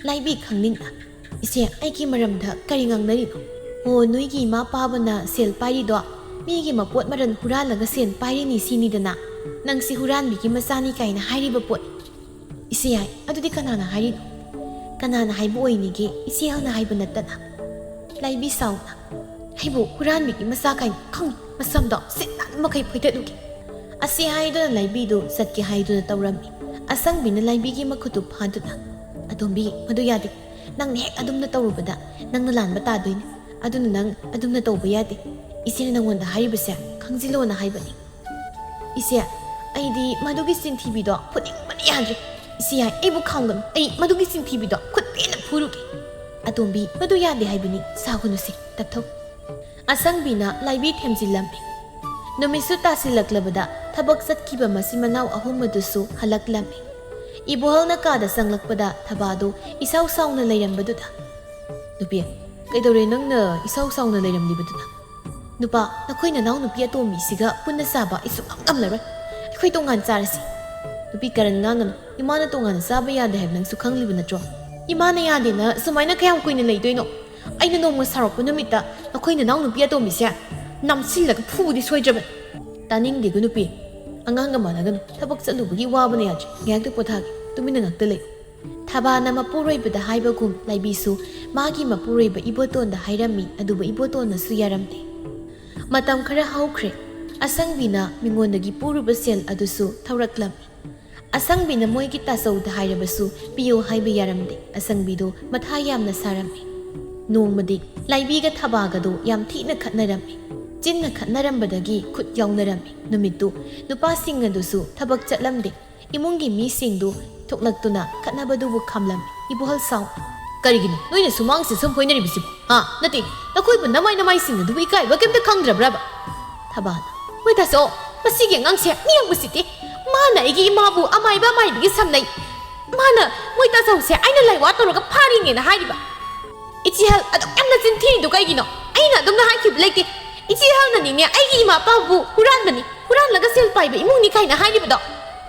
ꯂꯥꯏꯕꯤ ꯈꯪꯅꯤꯡꯅ, "ꯏꯆꯦ, ꯑꯩꯒꯤ ꯃꯔꯝꯗ ꯀꯔꯤ ꯉꯥꯡꯅꯔꯤꯅꯣ?" "ꯑꯣ, ꯅꯣꯏꯒꯤ ꯏꯃꯥ ꯄꯥꯕꯅ ꯁꯦꯜ ꯄꯥꯏꯔꯤꯗꯣ ꯃꯤꯒꯤ ꯃꯄꯣꯠ ꯃꯔꯜ ꯍꯨꯔꯥꯜꯂꯒ ꯁꯦꯜ ꯄꯥꯏꯔꯤꯅꯤ ꯁꯤꯅꯤꯗꯅ꯫ ꯅꯪꯁꯤ ꯍꯨꯔꯥꯟꯕꯤꯒꯤ ꯃꯆꯥꯅꯤ ꯀꯥꯏꯅ ꯍꯥꯏꯔꯤꯕ ꯄꯣꯠꯅꯤ꯫" "ꯏꯆꯦ ꯌꯥꯏ, ꯑꯗꯨꯗꯤ ꯀꯅꯥꯅ ꯍꯥꯏꯔꯤꯅꯣ?" "ꯀꯅꯥꯅ ꯍꯥꯏꯕ ꯑꯣꯏꯅꯤꯒꯦ, ꯏꯆꯦ ꯍꯥꯟꯅ ꯍꯥꯏꯕ ꯅꯠꯇꯅ?" ꯂꯥꯏꯕꯤ ꯁꯥꯎꯅ, "ꯑꯩꯕꯨ ꯍꯨꯔꯥꯟꯕꯤꯒꯤ ꯃꯆꯥ ꯀꯥꯏꯅ ꯈꯪꯉꯤ, ꯃꯁꯝꯗꯣ ꯁꯤꯠ ꯅꯥꯟꯕ ꯃꯈꯩ ꯐꯣꯏꯗꯠꯂꯨꯒꯦ꯫" ꯑꯁꯤ ꯍꯥꯏꯗꯨꯅ ꯂꯥꯏꯕꯤꯗꯨ ꯆꯠꯀꯦ ꯍꯥꯏꯗꯨꯅ ꯇꯧꯔꯝꯃꯤ꯫ ꯑꯁꯪꯕꯤꯅ ꯂꯥꯏꯕꯤꯒꯤ ꯃꯈꯨꯠꯇꯨ ꯐꯥꯗꯨꯅ, "ꯑꯇꯣꯝꯕꯤ, ꯃꯗꯨ ꯌꯥꯗꯦ꯫ ꯅꯪꯅ ꯍꯦꯛ ꯑꯗꯨꯝꯅ ꯇꯧꯔꯨꯕꯗ ꯅꯪꯅ ꯂꯥꯟꯕ ꯇꯥꯗꯣꯏꯅꯤ꯫ ꯑꯗꯨꯅ ꯅꯪ ꯑꯗꯨꯝꯅ ꯇꯧꯕ ꯌꯥꯗꯦ꯫ ꯏꯆꯦꯅ ꯅꯪꯉꯣꯟꯗ ꯍꯥꯏꯔꯤꯕꯁꯦ ꯈꯪꯖꯤꯜꯂꯣꯅ ꯍꯥꯏꯕꯅꯤ꯫" "ꯏꯆꯦ, ꯑꯩꯗꯤ ꯃꯗꯨꯒꯤ ꯆꯤꯟꯊꯤꯕꯤꯗꯣ ꯐꯨꯅꯤꯡꯕꯅ ꯌꯥꯗ꯭ꯔꯦ꯫ ꯏꯆꯦ ꯌꯥꯏ, ꯑꯩꯕꯨ ꯈꯥꯝꯒꯅꯨ꯫ ꯑꯩ ꯃꯗꯨꯒꯤ ꯆꯤꯟꯊꯤꯕꯤꯗꯣ ꯈꯨꯠ ꯄꯦꯟꯅ ꯐꯨꯔꯨꯒꯦ꯫" "ꯑꯇꯣꯝꯕꯤ, ꯃꯗꯨ ꯌꯥꯗꯦ ꯍꯥꯏꯕꯅꯤ, ꯁꯥꯎꯒꯅꯨꯁꯦ, ꯇꯞꯊꯧ꯫" ꯑꯁꯪꯕꯤꯅ ꯂꯥꯏꯕꯤ ꯊꯦꯝꯖꯤꯜꯂꯝꯃꯤ꯫ ꯅꯨꯃꯤꯠꯁꯨ ꯇꯥꯁꯤꯜꯂꯛꯂꯕꯗ ꯊꯕꯛ ꯆꯠꯈꯤꯕ ꯃꯆꯤꯟ ꯃꯅꯥꯎ ꯑꯍꯨꯝ ꯑꯗꯨꯁꯨ ꯍꯜꯂꯛꯂꯝꯃꯤ꯫ ꯏꯕꯣꯍꯜꯅ ꯀꯥꯗ ꯆꯪꯂꯛꯄꯗ ꯊꯕꯥꯗꯨ ꯏꯁꯥꯎ ꯁꯥꯎꯅ ꯂꯩꯔꯝꯕꯗꯨꯗ, "ꯅꯨꯄꯤ, ꯀꯩꯗꯧꯔꯦ ꯅꯪꯅ ꯏꯁꯥꯎ ꯁꯥꯎꯅ ꯂꯩꯔꯝꯂꯤꯕꯗꯨꯅ?" "ꯅꯨꯄꯥ, ꯅꯈꯣꯏ ꯅꯅꯥꯎ ꯅꯨꯄꯤ ꯑꯇꯣꯝꯕꯤꯁꯤꯒ ꯄꯨꯟꯅ ꯆꯥꯕ ꯑꯩ ꯁꯨꯡꯉꯝ ꯉꯝꯂꯔꯣꯏ꯫ ꯑꯩꯈꯣꯏ ꯇꯣꯉꯥꯟ ꯆꯥꯔꯁꯤ꯫" "ꯅꯨꯄꯤ, ꯀꯔꯟ ꯉꯥꯡꯒꯅꯨ꯫ ꯏꯃꯥꯅ ꯇꯣꯉꯥꯟꯅ ꯆꯥꯕ ꯌꯥꯗꯦ ꯍꯥꯏꯕ ꯅꯪꯁꯨ ꯈꯪꯂꯤꯕ ꯅꯠꯇ꯭ꯔꯣ?" "ꯏꯃꯥꯅ ꯌꯥꯗꯦꯅ ꯁꯨꯃꯥꯏꯅ ꯀꯌꯥꯝ ꯀꯨꯏꯅ ꯂꯩꯗꯣꯏꯅꯣ? ꯑꯩꯅ ꯅꯣꯡꯃ ꯁꯥꯎꯔꯛꯄ ꯅꯨꯃꯤꯠꯇ ꯅꯈꯣꯏ ꯅꯅꯥꯎ ꯅꯨꯄꯤ ꯑꯇꯣꯝꯕꯤꯁꯦ ꯅꯝꯁꯤꯜꯂꯒ ꯐꯨꯕꯗꯤ ꯁꯣꯏꯗ꯭ꯔꯕꯅꯤ꯫" "ꯇꯥꯅꯤꯡꯗꯦꯀꯣ ꯅꯨꯄꯤ, ꯑꯉꯥꯡꯒ ꯃꯥꯟꯅꯒꯅꯨ꯫ ꯊꯕꯛ ꯆꯠꯂꯨꯕꯒꯤ ꯋꯥꯕꯅ ꯌꯥꯗ꯭ꯔꯦ꯫ ꯉꯥꯏꯍꯥꯛꯇ ꯄꯣꯊꯥꯒꯦ꯫ ꯇꯨꯃꯤꯟꯅ ꯉꯥꯛꯇ ꯂꯩ꯫" ꯊꯕꯥꯅ ꯃꯄꯨꯔꯣꯏꯕꯗ ꯍꯥꯏꯕꯒꯨꯝ ꯂꯥꯏꯕꯤꯁꯨ ꯃꯥꯒꯤ ꯃꯄꯨꯔꯣꯏꯕ ꯏꯕꯣꯇꯣꯟꯗ ꯍꯥꯏꯔꯝꯃꯤ, ꯑꯗꯨꯕꯨ ꯏꯕꯣꯇꯣꯟꯅꯁꯨ ꯌꯥꯔꯝꯗꯦ꯫ ꯃꯇꯝ ꯈꯔ ꯍꯧꯈ꯭ꯔꯦ꯫ ꯑꯁꯪꯕꯤꯅ ꯃꯤꯉꯣꯟꯗꯒꯤ ꯄꯨꯔꯨꯕ ꯁꯦꯜ ꯑꯗꯨꯁꯨ ꯊꯧꯔꯛꯂꯝꯃꯤ꯫ ꯑꯁꯪꯕꯤꯅ ꯃꯣꯏꯒꯤ ꯇꯥꯆꯧꯗ ꯍꯥꯏꯔꯕꯁꯨ ꯄꯤꯌꯨ ꯍꯥꯏꯕ ꯌꯥꯔꯝꯗꯦ꯫ ꯑꯁꯪꯕꯤꯗꯨ ꯃꯊꯥ ꯌꯥꯝꯅ ꯁꯥꯔꯝꯃꯤ꯫ ꯅꯣꯡꯃꯗꯤ ꯂꯥꯏꯕꯤꯒ ꯊꯕꯥꯒꯗꯨ ꯌꯥꯝ ꯊꯤꯅ ꯈꯠꯅꯔꯝꯃꯤ꯫ ꯆꯤꯟꯅ ꯈꯠꯅꯔꯝꯕꯗꯒꯤ ꯈꯨꯠ ꯌꯥꯎꯅꯔꯝꯃꯤ꯫ ꯅꯨꯃꯤꯠꯇꯨ ꯅꯨꯄꯥꯁꯤꯡ ꯑꯗꯨꯁꯨ ꯊꯕꯛ ꯆꯠꯂꯝꯗꯦ꯫ ꯏꯃꯨꯡꯒꯤ ꯃꯤꯁꯤꯡꯗꯨ ꯊꯣꯛꯂꯛꯇꯨꯅ ꯈꯠꯅꯕꯗꯨꯕꯨ ꯈꯥꯝꯂꯝꯃꯤ꯫ ꯏꯕꯣꯍꯜ ꯁꯥꯎ, "ꯀꯔꯤꯒꯤꯅꯣ ꯅꯣꯏꯅ ꯁꯨꯃꯥꯡꯁꯦ ꯁꯨꯝ ꯐꯣꯏꯅꯔꯤꯕꯁꯤꯕꯨ? ꯍꯥ? ꯅꯠꯇꯦ, ꯅꯈꯣꯏꯕꯨ ꯅꯃꯥꯏ ꯅꯃꯥꯏꯁꯤꯡ ꯑꯗꯨꯕꯨ ꯏꯀꯥꯏꯕ ꯀꯩꯝꯇ ꯈꯪꯗ꯭ꯔꯕ꯭ꯔꯕ?" ꯊꯕꯥꯅ, "ꯃꯣꯏ ꯇꯥꯆꯧ, ꯃꯁꯤꯒꯤ ꯑꯉꯥꯡꯁꯦ ꯃꯤ ꯌꯥꯝ ꯎꯁꯤꯠꯇꯦ꯫ ꯃꯥꯅ ꯑꯩꯒꯤ ꯏꯃꯥꯕꯨ ꯑꯃꯥꯏꯕ ꯑꯃꯥꯏꯕꯤꯒ ꯁꯝꯅꯩ꯫ ꯃꯥꯅ ꯃꯣꯏ ꯇꯥꯆꯧꯁꯦ ꯑꯩꯅ ꯂꯥꯏꯋꯥ ꯇꯧꯔꯒ ꯐꯥꯔꯤꯅꯦꯅ ꯍꯥꯏꯔꯤꯕ꯫ ꯏꯆꯦꯍꯜ ꯑꯗꯨꯛ ꯌꯥꯝꯅ ꯆꯤꯟꯊꯤꯔꯤꯗꯣ ꯀꯩꯒꯤꯅꯣ? ꯑꯩꯅ ꯑꯗꯨꯝꯅ ꯍꯥꯏꯈꯤꯕ ꯂꯩꯇꯦ꯫ ꯏꯆꯦꯍꯜꯅꯅꯤꯅꯦ ꯑꯩꯒꯤ ꯏꯃꯥ ꯏꯄꯥꯕꯨ ꯍꯨꯔꯥꯟꯕꯅꯤ, ꯍꯨꯔꯥꯜꯂꯒ ꯁꯦꯜ ꯄꯥꯏꯕ ꯏꯃꯨꯡꯅꯤ ꯀꯥꯏꯅ ꯍꯥꯏꯔꯤꯕꯗꯣ꯫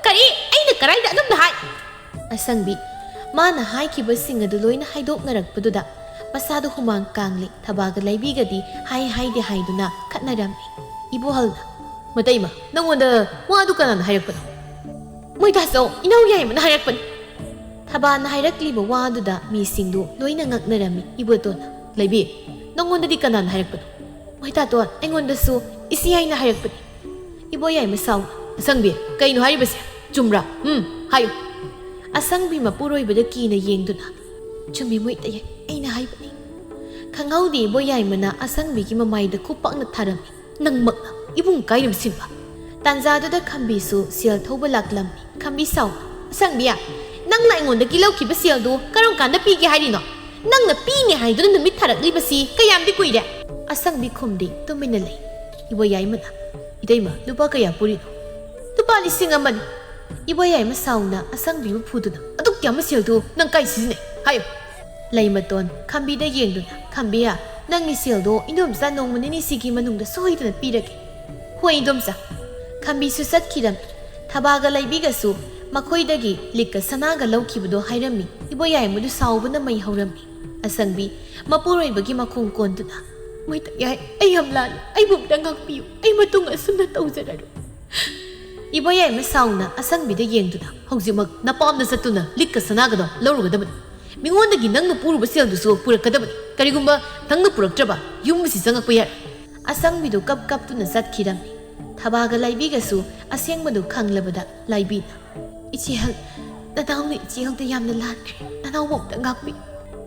ꯀꯔꯤ? ꯑꯩꯅ ꯀꯔꯥꯏꯗ ꯑꯗꯨꯝꯅ ꯍꯥꯏ?" ꯑꯁꯪꯕꯤ, ꯃꯥꯅ ꯍꯥꯏꯈꯤꯕꯁꯤꯡ ꯑꯗꯨ ꯂꯣꯏꯅ ꯍꯥꯏꯗꯣꯛꯅꯔꯛꯄꯗꯨꯗ ꯃꯁꯥꯗ ꯍꯨꯃꯥꯡ ꯀꯥꯡꯂꯤ꯫ ꯊꯕꯥꯒ ꯂꯩꯕꯤꯒꯗꯤ ꯍꯥꯏ ꯍꯥꯏꯗꯦ ꯍꯥꯏꯗꯨꯅ ꯈꯠꯅꯔꯝꯃꯤ꯫ ꯏꯕꯣꯍꯜꯅ, "ꯃꯇꯩꯃ, ꯅꯪꯉꯣꯟꯗ ꯋꯥꯗꯨ ꯀꯅꯥꯅ ꯍꯥꯏꯔꯛꯄꯅꯣ?" "ꯃꯣꯏ ꯇꯥꯆꯧ, ꯏꯅꯥꯎ ꯌꯥꯏꯃꯅ ꯍꯥꯏꯔꯛꯄꯅꯤ꯫" ꯊꯕꯥꯅ ꯍꯥꯏꯔꯛꯂꯤꯕ ꯋꯥꯗꯨꯗ ꯃꯤꯁꯤꯡꯗꯨ ꯂꯣꯏꯅ ꯉꯛꯅꯔꯝꯃꯤ꯫ ꯏꯕꯣꯇꯣꯟꯅ, "ꯂꯩꯕꯤ, ꯅꯪꯉꯣꯟꯗꯗꯤ ꯀꯅꯥꯅ ꯍꯥꯏꯔꯛꯄꯅꯣ?" "ꯃꯣꯏ ꯇꯥꯇꯣꯟ, ꯑꯩꯉꯣꯟꯗꯁꯨ ꯏꯆꯦ ꯌꯥꯏꯅ ꯍꯥꯏꯔꯛꯄꯅꯤ꯫" ꯏꯕꯣ ꯌꯥꯏꯃ ꯁꯥꯎꯅ, "ꯑꯁꯪꯕꯤ, ꯀꯩꯅꯣ ꯍꯥꯏꯔꯤꯕꯁꯦ? ꯆꯨꯝꯕ꯭ꯔꯥ? ꯎꯝ, ꯍꯥꯏꯌꯨ꯫" ꯑꯁꯪꯕꯤ ꯃꯄꯨꯔꯣꯏꯕꯗ ꯀꯤꯅ ꯌꯦꯡꯗꯨꯅ, "ꯆꯨꯝꯃꯤ ꯃꯣꯏ ꯇꯌꯥꯏ, ꯑꯩꯅ ꯍꯥꯏꯕꯅꯤ꯫" ꯈꯪꯍꯧꯗꯦ ꯏꯕꯣ ꯌꯥꯏꯃꯅ ꯑꯁꯪꯕꯤꯒꯤ ꯃꯃꯥꯏꯗ ꯈꯨꯄꯥꯛꯅ ꯊꯥꯔꯝꯃꯤ꯫ "ꯅꯪꯃꯛꯅ ꯏꯕꯨꯡ ꯀꯥꯏꯅꯕ ꯁꯤꯟꯕ꯫" ꯇꯥꯟꯖꯥꯗꯨꯗ ꯈꯝꯕꯤꯁꯨ ꯁꯦꯜ ꯊꯧꯕ ꯂꯥꯛꯂꯝꯃꯤ꯫ ꯈꯝꯕꯤ ꯁꯥꯎꯅ, "ꯑꯁꯪꯕꯤ, ꯅꯪꯅ ꯑꯩꯉꯣꯟꯗꯒꯤ ꯂꯧꯈꯤꯕ ꯁꯦꯜꯗꯨ ꯀꯔꯝ ꯀꯥꯟꯗ ꯄꯤꯒꯦ ꯍꯥꯏꯔꯤꯅꯣ? ꯅꯪꯅ ꯄꯤꯅꯤ ꯍꯥꯏꯗꯨꯅ ꯅꯨꯃꯤꯠ ꯊꯥꯔꯛꯂꯤꯕꯁꯤ ꯀꯌꯥꯝꯗꯤ ꯀꯨꯏꯔꯦ?" ꯑꯁꯪꯕꯤ ꯈꯨꯝꯗꯦ, ꯇꯨꯃꯤꯟꯅ ꯂꯩ꯫ ꯏꯕꯣ ꯌꯥꯏꯃꯅ, "ꯏꯇꯩꯃ, ꯂꯨꯄꯥ ꯀꯌꯥ ꯄꯨꯔꯤꯅꯣ?" "ꯂꯨꯄꯥ ꯂꯤꯁꯤꯡ ꯑꯃꯅꯤ꯫" ꯏꯕꯣ ꯌꯥꯏꯃ ꯁꯥꯎꯅ ꯑꯁꯪꯕꯤꯕꯨ ꯐꯨꯗꯨꯅ, "ꯑꯗꯨꯛ ꯌꯥꯝꯕ ꯁꯦꯜꯗꯨ ꯅꯪ ꯀꯥꯏ ꯁꯤꯖꯤꯟꯅꯩ? ꯍꯥꯏꯌꯨ꯫" ꯂꯩꯃꯇꯣꯟ ꯈꯝꯕꯤꯗ ꯌꯦꯡꯗꯨꯅ, "ꯈꯝꯕꯤ, ꯅꯪꯒꯤ ꯁꯦꯜꯗꯣ ꯏꯟꯗꯣꯝꯆꯥ ꯅꯣꯡꯃ ꯅꯤꯅꯤꯁꯤꯒꯤ ꯃꯅꯨꯡꯗ ꯁꯣꯏꯗꯅ ꯄꯤꯔꯒꯦ꯫" "ꯍꯣꯏ ꯏꯟꯗꯣꯝꯆꯥ꯫" ꯈꯝꯕꯤꯁꯨ ꯆꯠꯈꯤꯔꯝꯃꯤ꯫ ꯊꯕꯥꯒ ꯂꯩꯕꯤꯒꯁꯨ ꯃꯈꯣꯏꯗꯒꯤ ꯂꯤꯛꯀ ꯁꯅꯥꯒ ꯂꯧꯈꯤꯕꯗꯣ ꯍꯥꯏꯔꯝꯃꯤ꯫ ꯏꯕꯣ ꯌꯥꯏꯃꯗꯨ ꯁꯥꯎꯕꯅ ꯃꯩ ꯍꯧꯔꯝꯃꯤ꯫ ꯑꯁꯪꯕꯤ ꯃꯄꯨꯔꯣꯏꯕꯒꯤ ꯃꯈꯣꯡ ꯀꯣꯟꯗꯨꯅ, "ꯃꯣꯏ ꯇꯌꯥꯏ, ꯑꯩ ꯌꯥꯝ ꯂꯥꯜꯂꯤ, ꯑꯩꯕꯨ ꯑꯝꯇ ꯉꯥꯛꯄꯤꯌꯨ, ꯑꯩ ꯃꯇꯨꯡ ꯑꯁꯨꯝꯅ ꯇꯧꯖꯔꯔꯣꯏ꯫" ꯏꯕꯣ ꯌꯥꯏꯃ ꯁꯥꯎꯅ ꯑꯁꯪꯕꯤꯗ ꯌꯦꯡꯗꯨꯅ, "ꯍꯧꯖꯤꯛꯃꯛ ꯅꯄꯥꯝꯗ ꯆꯠꯇꯨꯅ ꯂꯤꯛꯀ ꯁꯅꯥꯒꯗꯣ ꯂꯧꯔꯨꯒꯗꯕꯅꯤ꯫ ꯃꯤꯉꯣꯟꯗꯒꯤ ꯅꯪꯅ ꯄꯨꯔꯨꯕ ꯁꯦꯜꯗꯨꯁꯨ ꯄꯨꯔꯛꯀꯗꯕꯅꯤ꯫ ꯀꯔꯤꯒꯨꯝꯕ ꯅꯪꯅ ꯄꯨꯔꯛꯇ꯭ꯔꯕ ꯌꯨꯝ ꯑꯁꯤ ꯆꯪꯉꯛꯄ ꯌꯥꯏ꯫" ꯑꯁꯪꯕꯤꯗꯨ ꯀꯞ ꯀꯞꯇꯨꯅ ꯆꯠꯈꯤꯔꯝꯃꯤ꯫ ꯊꯕꯥꯒ ꯂꯥꯏꯕꯤꯒꯁꯨ ꯑꯁꯦꯡꯕꯗꯨ ꯈꯪꯂꯕꯗ ꯂꯥꯏꯕꯤꯅ, "ꯏꯆꯦꯍꯜ, ꯅꯅꯥꯎꯅ ꯏꯆꯦꯍꯜꯗ ꯌꯥꯝꯅ ꯂꯥꯟꯈ꯭ꯔꯦ꯫ ꯅꯅꯥꯎꯕꯨ ꯑꯝꯇ ꯉꯥꯛꯄꯤ꯫"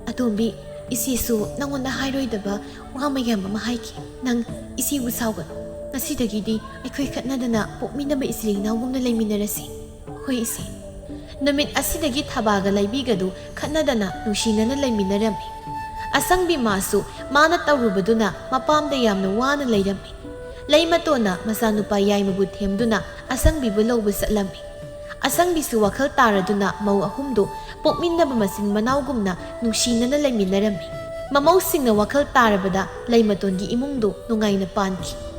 "ꯑꯇꯣꯝꯕꯤ, ꯏꯆꯦꯁꯨ ꯅꯪꯉꯣꯟꯗ ꯍꯥꯏꯔꯣꯏꯗꯕ ꯋꯥ ꯃꯌꯥꯝ ꯑꯃ ꯍꯥꯏꯈꯤ꯫ ꯅꯪ ꯏꯆꯦꯕꯨ ꯁꯥꯎꯒꯅꯨ꯫ ꯉꯁꯤꯗꯒꯤꯗꯤ ꯑꯩꯈꯣꯏ ꯈꯠꯅꯗꯅ ꯄꯣꯛꯃꯤꯟꯅꯕ ꯏꯆꯤꯜ ꯏꯅꯥꯎꯒꯨꯝꯅ ꯂꯩꯃꯤꯟꯅꯔꯁꯤ꯫" ꯍꯣꯏ ꯏꯆꯦ꯫ ꯅꯨꯃꯤꯠ ꯑꯁꯤꯗꯒꯤ ꯊꯕꯥꯒ ꯂꯩꯕꯤꯒꯗꯨ ꯈꯠꯅꯗꯅ ꯅꯨꯡꯁꯤꯅꯅ ꯂꯩꯃꯤꯟꯅꯔꯝꯃꯤ꯫ ꯑꯁꯪꯕꯤ ꯃꯥꯁꯨ ꯃꯥꯅ ꯇꯧꯔꯨꯕꯗꯨꯅ ꯃꯄꯥꯝꯗ ꯌꯥꯝꯅ ꯋꯥꯅ ꯂꯩꯔꯝꯃꯤ꯫ ꯂꯩꯃꯇꯣꯟꯅ ꯃꯆꯥꯅꯨꯄꯥ ꯌꯥꯏꯃꯕꯨ ꯊꯦꯝꯗꯨꯅ ꯑꯁꯪꯕꯤꯕꯨ ꯂꯧꯕ ꯆꯠꯂꯝꯃꯤ꯫ ꯑꯁꯪꯕꯤꯁꯨ ꯋꯥꯈꯜ ꯇꯥꯔꯗꯨꯅ ꯃꯧ ꯑꯍꯨꯝꯗꯨ ꯄꯣꯛꯃꯤꯟꯅꯕ ꯃꯆꯤꯟ ꯃꯅꯥꯎꯒꯨꯝꯅ ꯅꯨꯡꯁꯤꯅꯅ ꯂꯩꯃꯤꯟꯅꯔꯝꯃꯤ꯫ ꯃꯃꯧꯁꯤꯡꯅ ꯋꯥꯈꯜ ꯇꯥꯔꯕꯗ ꯂꯩꯃꯇꯣꯟꯒꯤ ꯏꯃꯨꯡꯗꯨ ꯅꯨꯡꯉꯥꯏꯅ ꯄꯥꯟꯈꯤ꯫